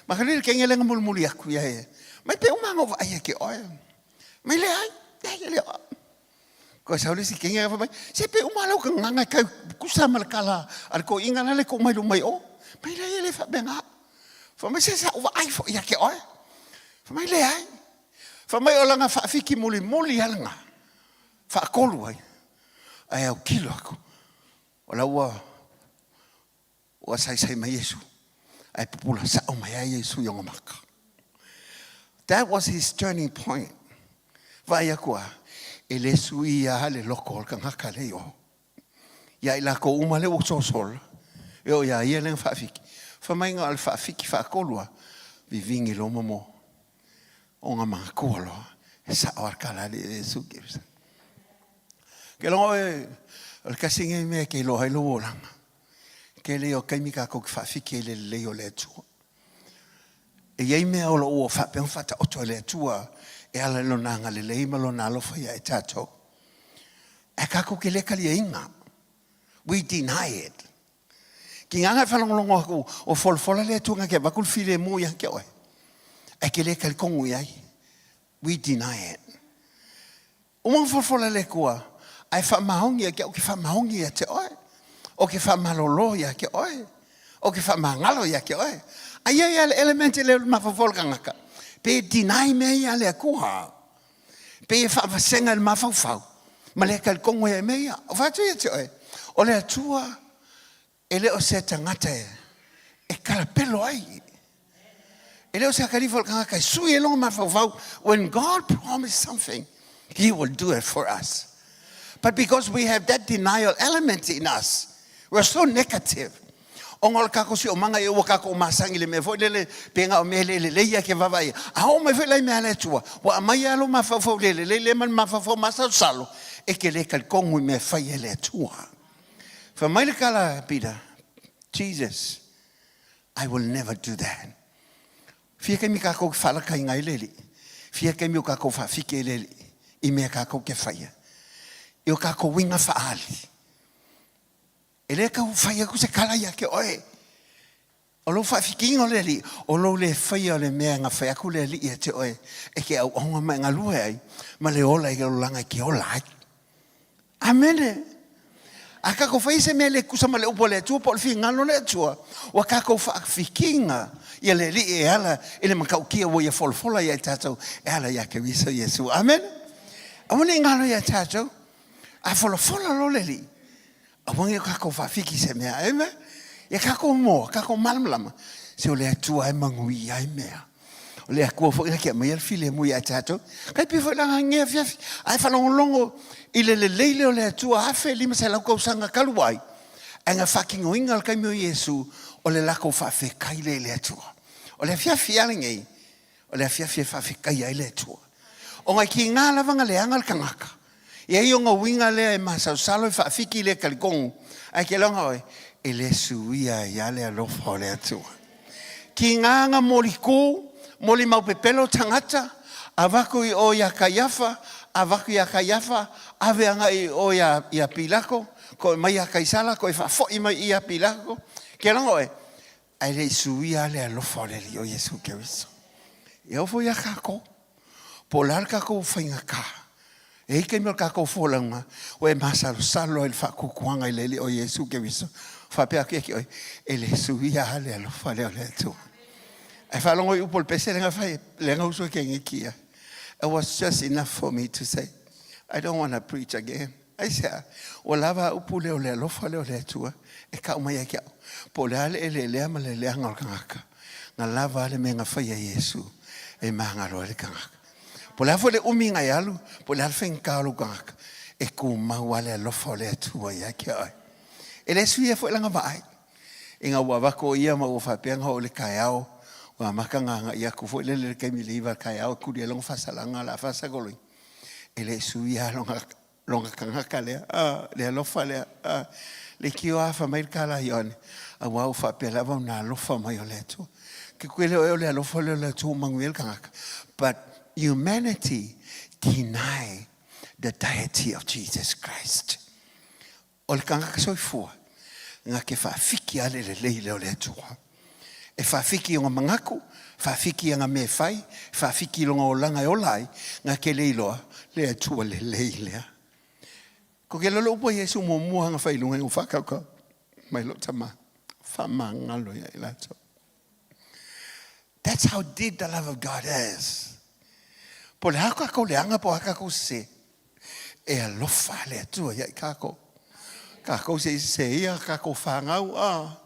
Ma ka le kenge lenga mulimuli aku ia e. Mai pe uma ngo vaai ia ke oe. Mai le ai, ai le o. Ko sau le si kenge ka mai, se pe uma lau ka nganga kai kusa ma le kala a le ko inga la le ko mai lu mai o. Mai le le fa benga. Fa mai se sa u vaai fo ia ke oe. Fa mai le ai. Fa mai o langa faafiki mulimuli alanga. Faatolu ai. Ae autilo aku. O la ua ua saisai mai Iesu, ae pupula sao mai ai Iesu i ona maka. That was his turning point. Vaai aku a, e le suia lava le loko o le tagata lea i o. Ia i lakou uma lea ua sosola, e oo ia ia lea na faafiki. Fai mai na o le faafiki faatolu a, vivigi loa ma mo ona matua loa. E sao lava le tala a le Iesu. Ke logo oe, o le tasi lenei mea e te iloa ai lou olaga. Tele ia o taimi tatou te faafiki ai i le lelei o le Atua. E i ai mea o lo o ua faapea ona faataoto e le Atua e ala i Lona agalelei ma Lona alofa ia i tatou. Ae tatou te le taliaina. We deny it. Ki ngā ngai whalongolongo aku o folafola le Atua nga ke avatu le filemu ia ke oe. Ae ke le talikongu i ai. We deny it. Uma ona folafola le Atua, ae faamaoni ia te au, ou te faamaoni ia te oe. Ou te faamalolo ia te oe. Ou te faamagalo ia te oe. Aia ia le element lea o le mafaufau o le tagata, pe deny mea ia a le Atua. Pe e faavasega i le mafaufau, ma le talitonu ai i mea ia. O fai atu ia te oe, o le Atua E le o se tagata e kalapelo ai. E le o se akalifo o le tagata e sui ai lona mafaufau. When God promised something, He will do it for us. But because we have that denial element in us, we're so negative. Ona o le kākou siosiomaga ia ua kākou masani i le mea foi lele pe na o mea le lelei ia e ke vaavaai. A oo mai foi la i mea a le Atua, ua aumai lava lou mafaufau le lelei lea ma le mafaufau masalosalo e te le talitonu i mea e fai e le Atua. Fai mai le tala a Pita, Jesus, I will never do that. Fia taimi kākou te faalataina ai le Alii? Fia taimi o kākou faafiki ai le Alii i mea kākou te faia? I o kākou uiga faaali. E le tau fai atu se tala ia te oe. O lou faafikiga o le Alii, o lou le faia o le mea na fai atu le Alii ia te oe e te auauna ma e galue ai, ma le ola i le olaga e te ola ai. Amene. A tatou faia se mea le tusa ma le upu a le Atua po o le finagalo o le Atua, ua tatou faafikiga ia le Alii e ala i le matautia ua Ia folafola ia i tatou e ala ia Keriso Iesu. Amene. Aua ne i galo ia tatou. A folafola loa le Alii, aua ne i o tatou faafiki i se mea. Amen. Ia tatou moa, tatou malamalama, se o le Atua e manuia ai mea. O le Atua foi na te aumaia le filemu ia tatou. Kai pei foi la lenei afiafi, ae faalogologo i le lelei lea o le Atua 1500 tausaga talu ai, ae na faatinoina le taimi o Iesu, o le latou faafetai lea i le Atua. O le afiafi lava lenei, o le afiafi e faafetaia ai le Atua. Ona e tiga lava na leaga le tagata, e i ai ona uiga lea e masalosalo e faafiki le talitonu, ae te iloa oe, e le suia ai lava le alofa o le Atua. Tiga na molikū, molimau pepelo tagata, avatu i o ia Kaiafa, avatu ia Kaiafa, ave agai i o ia Pilato, toe mai ia Kaisala, toe faafoi mai ia Pilato. Te iloa oe, ae le i suia lava le alofa o le Alii o Iesu Keriso. E oo foi ia kākou, po o le a le tatou faigata, e i ai taimi o le tatou folauga, ua e masalosalo ai i le faatuatuaga i le Alii o Iesu Keriso, faapea atu ia te oe, e le suia lava le alofa lea o le Atua. Ae faalogo i upu o le pese lea na fai, lea na usu ai Keneti ia. It was just enough for me to say, I don't want to preach again. Aisea? Ua lava a upu lea o le alofa lea o le Atua e kau mai ai ke au. Po o le a le eleelea ma le leaga o le tagata, na lava a le mea na fai e Iesu e magalo ai le tagata. Po o le a foi le umi na e alu, po o le a le faigata o lou tagata, e tumau lava le alofa o le Atua ia te oe. E le suia foi lana vaai. Ina ua avatu o ia ma ua faapea ona oo i le taeao, ua amata ona agai atu foi lele i le taimi i le 9 i le taeao e tuli ai lona faasalaga o le a faasakoloina. E le suia lona lona tagata lea, ah, le alofa lea, ah, leitioa afa mai le tala a Ioane, auā ua faapea lava ona alofa mai o le Atua. Ke koe le oe o le alofa lea o le Atua ua manuia le tagata. But humanity deny the deity of Jesus Christ. O le tagata soifua, na te faafiki lava le lelei lea o le Atua. E faafiki i ona manatu, faafiki i ana mea e fai, faafiki i lona olaga e ola ai, na te le iloa le Atua lelei lea. Ko ke lolo upu a Iesu muamua na fai i luga i ou faakaukau mai lou tama, faamagalo ia i latou. That's how deep the love of God is. Po le a kākou leaga po o a kākou sese, e alofa le Atua ia i kākou. Kākou se i sese ia kākou whāngau, a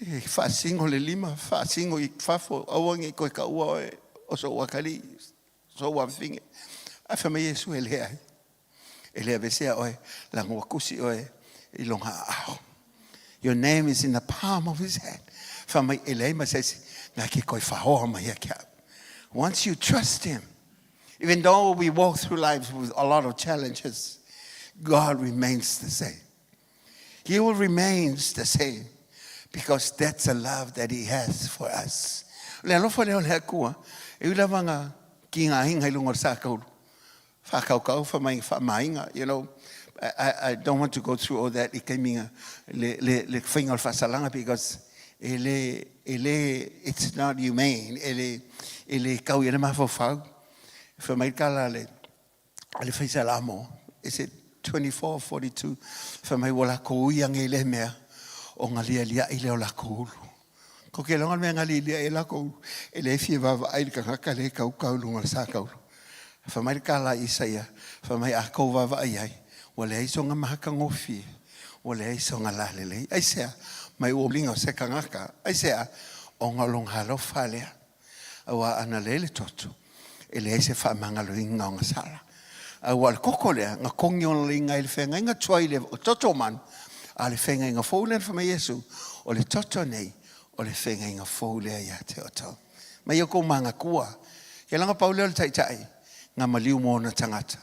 e faasingo le lima, faasingo i fafo, aua ne i koe kaua oe o sou atalii, sou afafine. Ae fai mai Iesu e leai. E le avesea oe, leaga ua tusi oe i lona aao. Your name is in the palm of his hand. Fai mai e leai ma se isi na ke koe whaoa mai ia ke au. Once you trust him, even though we walk through life with a lot of challenges, God remains the same. He will remains the same because that's the love that he has for us. Le alofa lea o le Atua, e ui lava nga ki ngā hinga i lunga o le sākaulu. Whākaukau, whamai, whaamainga, you know. I don't want to go through all that i taimi nga le, le, le whainga o le whaasalanga because e le, e le, it's not humane, e le, e le kau i le mafaufau. Whamai kala le, le whaisalamo, is it 24, 42, whamai ua lako ui ange i le mea, o nga lia lia i le o lako ulu. Ko ke longa mea nga lilia e lako ulu, e le fia vava ai le kangaka le kau kau lunga le sa kaulu. Fai mai le kala a Isaia, fai mai a kou vaavaai ai, ua leai soga matagofie, ua leai soga lalelei. Aisea? Mai ua uliga o se tagata. Aisea? Ona o lona alofa lea. Aua ana leai le toto, e leai se faamagaloina o gasala. Aua o le koko lea, na kogi ona liga i le feagaiga tuai i le toto o manu, A o le feagaiga fou lea na fai mai Iesu, o le toto nei, o le feagaiga fou lea ia te outou. Ma ia outou manatua, ke laga pau lea o le taitai, na maliu mo ona tagata.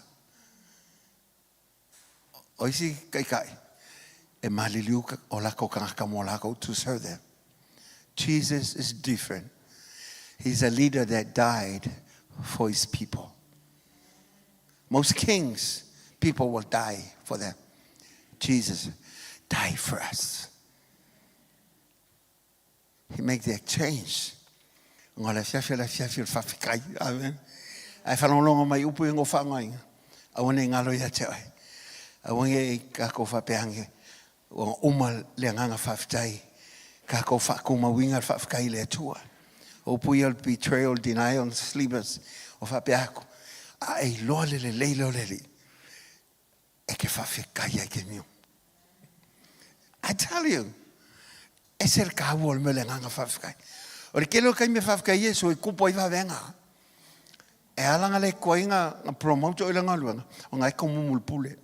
O isi taitai, e maliliu o latou tagata mo latou to serve them. Jesus is different. He's a leader that died for his people. Most kings, people will die for them. Jesus died for us. He made the exchange. Nga le fiafi le fiafi o le faafetai. Amen. Ae faalogologo mai upu ia na ou faaaogaina. Aua ne i galo ia te oe. Aua ne i tatou faapea ane ua uma le agaga faafetai. Tatou faatumauina le faafetai i le Atua. O upu ia o le betrayal, denial and sleepers. O faapea atu, a e iloa le lelei lea o le Alii, e te faafetai ai taimi uma. I tell you, ese le taua o le mea o le agaga faafetai. O le tele o taimi e faafetai ai Iesu e tupu ai vavega. E ala ona le tuai na promote oe i le galuega, ona e tomumu i le pule.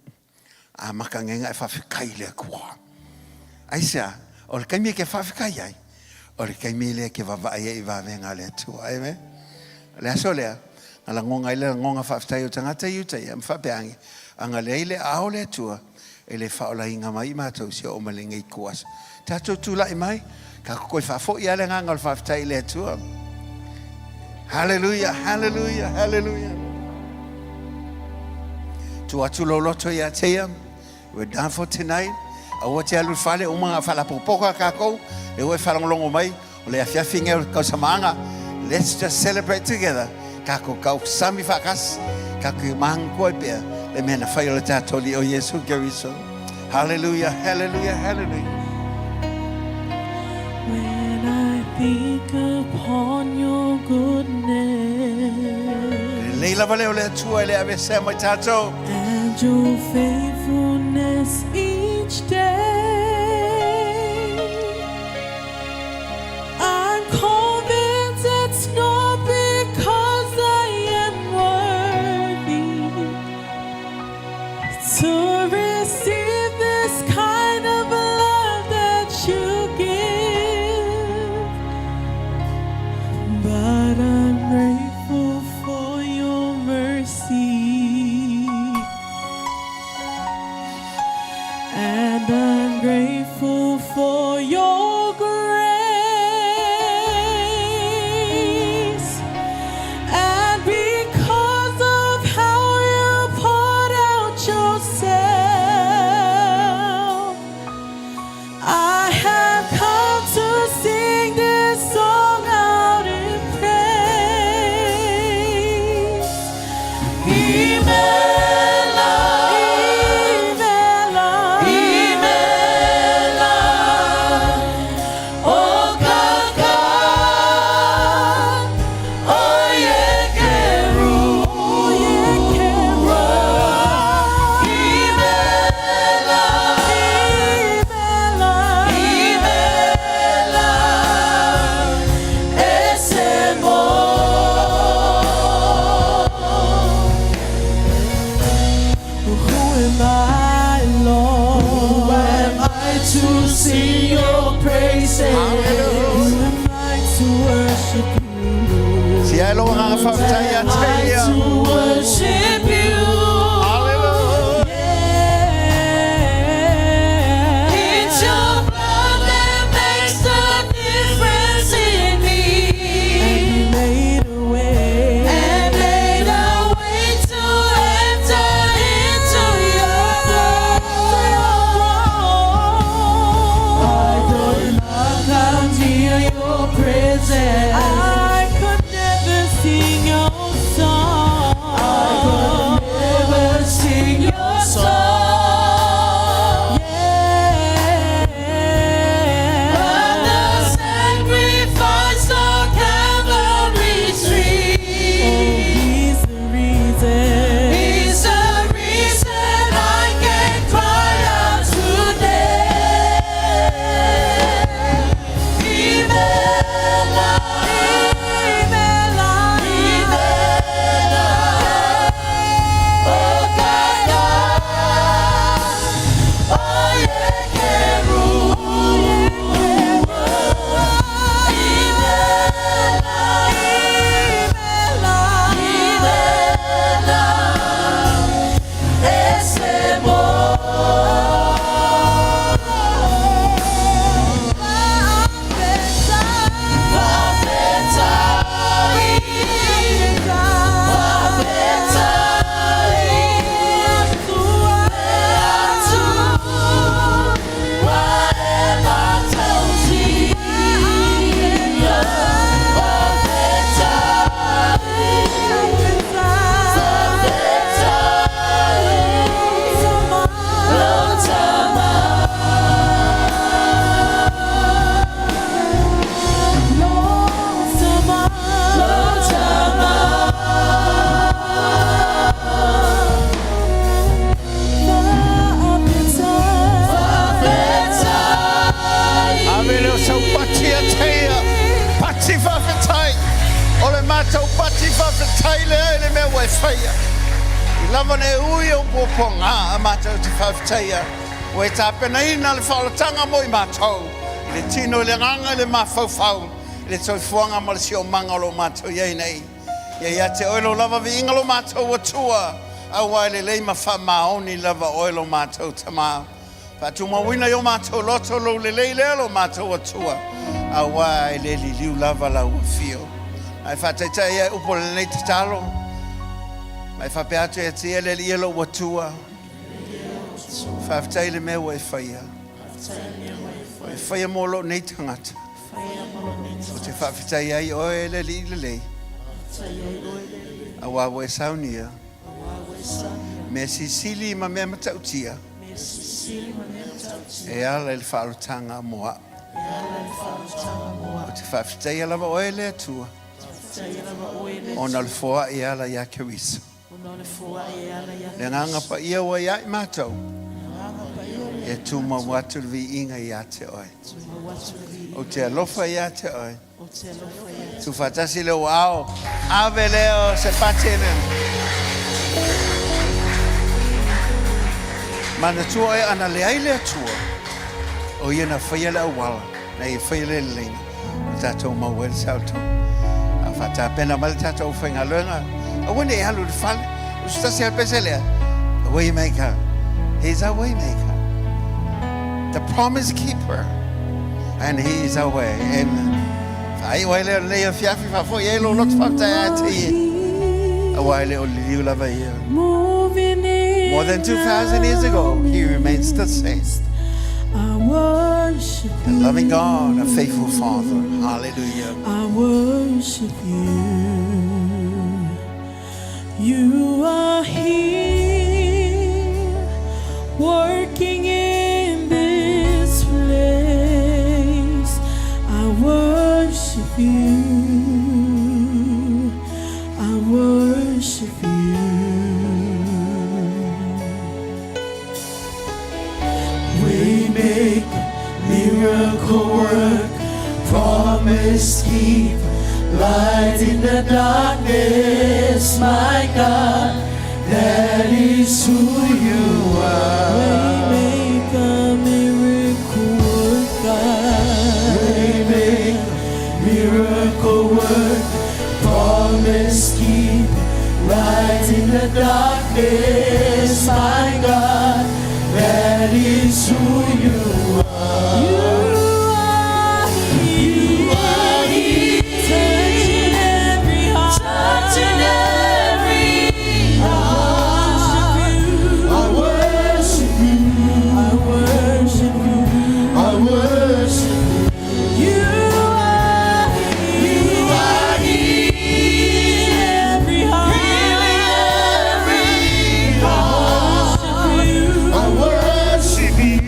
A mata nei ona e faafetai i le Atua. Aisea? O le taimi e te faafetai ai, o le taimi lea e te vavaai ai i vavega a le Atua. Amen. O le aso lea, na lagona ai le lagona faafetai o tagata i uta ia, ma faapea ane, ana leai le aao o le Atua, e le faaolaina mai i matou si oo mai lenei ituaso. Tatou tulai mai, tatou toe faafoi lava le agaga o le faafetai i le Atua. Hallelujah, hallelujah, hallelujah. Tuu atu lou loto ia te ia. We're done for tonight. Aua te alu i le fale, uma na faalapopoka tatou. Lea ua e faalogologo mai, o le afiafi nei o le tausamaaga. Let's just celebrate together. Tatou tausami faatasi, tatou manatua ai pea le mea na fai o le tatou Alii o Iesu Keriso. Hallelujah, hallelujah, hallelujah. When I think upon your goodness Lelei lava lea o le Atua e le aveesea mai tatou. and your faithfulness each day, I'm convinced it's not because I am worthy to receive this kind of love that you give. But I'm grateful for your mercy. And I'm grateful for your grace. And because of how you poured out yourself, I have come to sing this song out in praise. Imela, Imela, Imela, O kaka, O yekeru, O Imela, Imela, Imela, Esemo. Who am I, Lord? Who am I to sing your praises? Who am I to worship you? Sia e lou agaga faafetai ia te ia. To worship you. Hallelujah. Yeah. It's your blood that makes the difference in me. And you made a way. And made a way to enter into your throne. I could not come near your presence. I could never sing your song. O le matou pati faafetai lea i le mea ua e faia. I lava ne ui o puapuaga a matou te faafetaia, ua e tapenaina le faaolataga mo i matou, i le tino i le agaga i le mafaufau, i le soifuaga ma le siosiomaga o lo o matou i ai nei. Ia ia te oe lou lava viiga lo matou Atua, aua e lelei ma faamaoni lava oe lo matou Tamā. Faatumauina i o matou loto lou lelei lea lo matou Atua, aua e le liliu lava lau afio. Ae faataitai ai upu o lenei tatalo, ma e faapea atu ia te ia le Alii e lou Atua, faafetai i le mea ua e faia. Ua e faia mo lou nei tagata. Ou te faafetai ai oe le Alii lelei, aua ua e saunia mea silisili ma mea matautia e ala i le faaolataga mo au. Ou te faafetaia lava oe le Atua, ona o le foai e ala ia Keriso. Le agaga paia ua ia i matou, e tumau atu le viiga ia te oe. Ou te alofa ia te oe. Tuufaatasi le ua ao, ave lea o se pati le. Manatua oe ana leai le Atua, o ia na faia le auala, na ia faia le leleiga, o tatou maua ai le saolotoga. A faatapena mai le tatou aufaigaluega, aua ne i alu i le fale. O se tasi lava le pese lea, the way maker. He's a way maker. The promise keeper. And he is our way. Amen. Faaiu ai lea o lenei afiafi, faafoi ai lou loto faafetai ia te ia. Aua e le o liliu lava ia. Moving in More than 2,000 years ago, he remains the same. I worship A loving God, a faithful Father. Hallelujah. I worship you. You are here, working in this place. I worship you. I worship you. Waymaker, miracle work, promise keep, light in the darkness, my God, that is who you are. Waymaker, miracle worker, Waymaker, miracle work, promise keep, light in the darkness, my God, that is who you are. You are here, you are here, touching every heart, touching every heart. I worship you. I worship you. I worship You are here, you are here, every heart, healing every heart. I I worship you.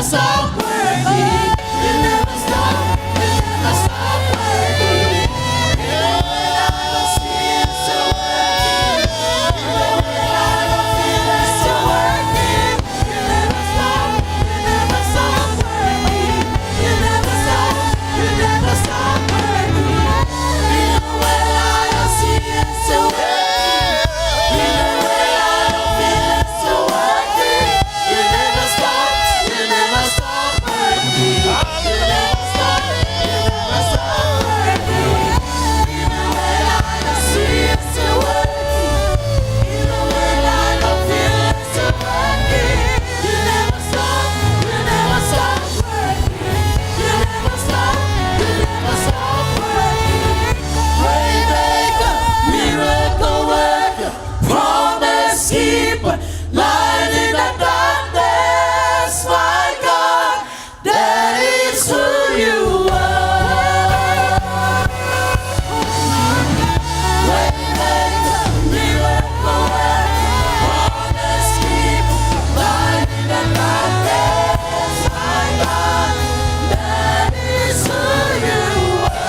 stop working. You never stop, you never stop working. Even when I don't see it, still working. Even when I don't feel it, still working. You never stop, you never stop working. You never stop, you never stop working. Even when I don't see it, still working. Even when I don't feel it, still working. You never stop, you never stop working. You never stop, you never stop working. Even when I don't see it, still working. Even when I don't feel it, still working. You never stop, you never stop working. You never stop, you never stop working. Waymaker, miracle worker, promise keeper, light in the darkness, my God, that is who you are. Waymaker, miracle worker, promise keeper, light in the darkness, my God, that is who you are.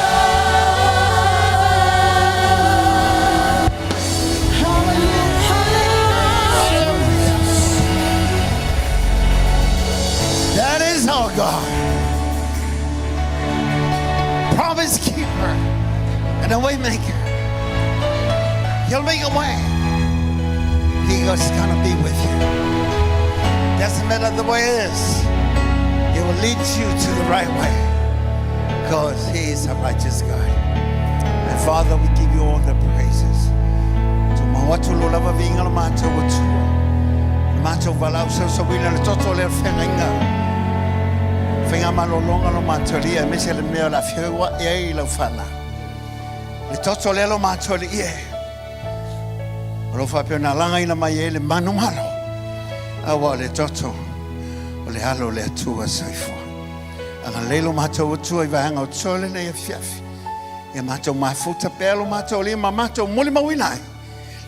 Hallelujah, hallelujah. That is our God. Promise keeper and a way maker. He'll make a way. He is gonna be with you. Doesn't matter the way it is. He will lead you to the right way. Because he is a righteous God. And Father, we give you all the praises. Tumau atu lo lava viiga lo matou Atua. Le matou valaau sausauina le toto le feagaiga. Faiga malologa lo matou Alii aemaise le mea o le a feoai ai lau fanau. Le toto lea lo matou Alii e. O lo faapea na lagaina mai ai le manumalo. Aua o le toto o le alo o le Atua soifua. Agalelei lo matou Atua i vaega o totoe lenei afiafi. Ia matou mafuta pea lo matou Alii ma matou molimauina ai.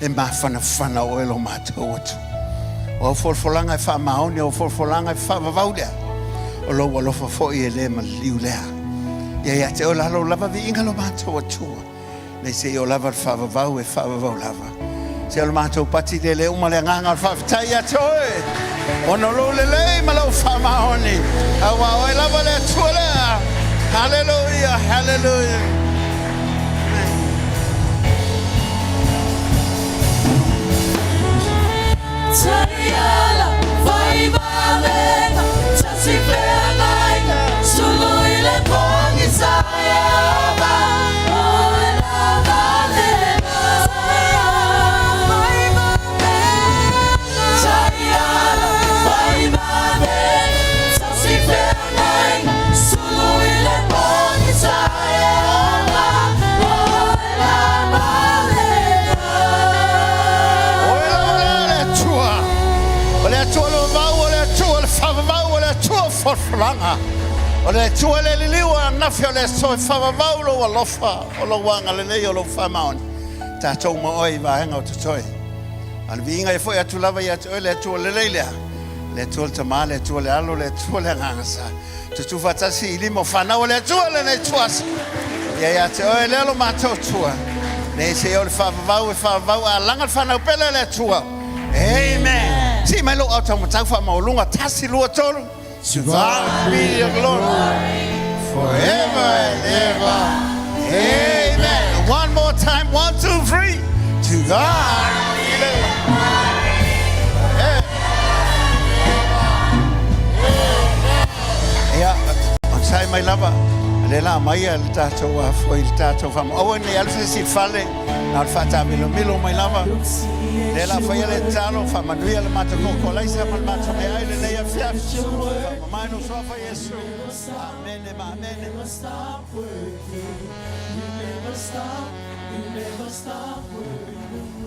Le mafanafana o oe lo matou Atua. O au folafolaga e faamaoni, o au folafolaga e faavavau lea. O lou alofa foi e le maliu lea. Ia ia te oe la lou lava viiga lo matou Atua. Nei se i o lava le faavavau e faavavau lava. Se o le matou pati le le uma le agaga o le faafetai ia te oe. Ona o lou lelei ma lou faamaoni. Aua oe lava le Atua lea. Hallelujah, hallelujah. Amen. Taiala, faivavega, tasi feagaiga, sulu i le pogisa e ava, o le lava lena. Taiala, faivavega, tasi feagaiga, sulu i le pogisa e ava, o le lava lena. Oe lava lea le Atua. O le Atua le vavau, o le Atua le faavavau, o le Atua folafolaga. O le Atua le liliu ananafi o le aso e faavavau lou alofa, o lou agalelei o lou faamaoni. Tatou ma oe i vaega o totoe. A le viiga e foi atu lava ia te oe le Atua lelei lea. Le Atua le Tama, le Atua le Alo, le Atua le Agaga Sa. Tutu faatasi i lima o fanau o le Atua lenei tuasa. Ia ia te oe lea lo matou Atua. Nei se o le faavavau e faavavau a laga le fanau pele le Atua. Amen. Si mai lou auta matau faamaualuga tasi lua tolu. To God be the glory forever and ever. Amen. One more time. One, two, three. To God be the glory. Ia, on sai mai lava, le la mai le tatou afoi le tatou fama. Aua ne i alu se isi fale, na o le faataamilomilo mai lava. Le la faia le tatalo, faamanuia le matou kokolaisa ma le matou meaai lenei afiafi. Faamamae no suafa Iesu. Amene ma amene. Never stop working. You never stop. You never stop working.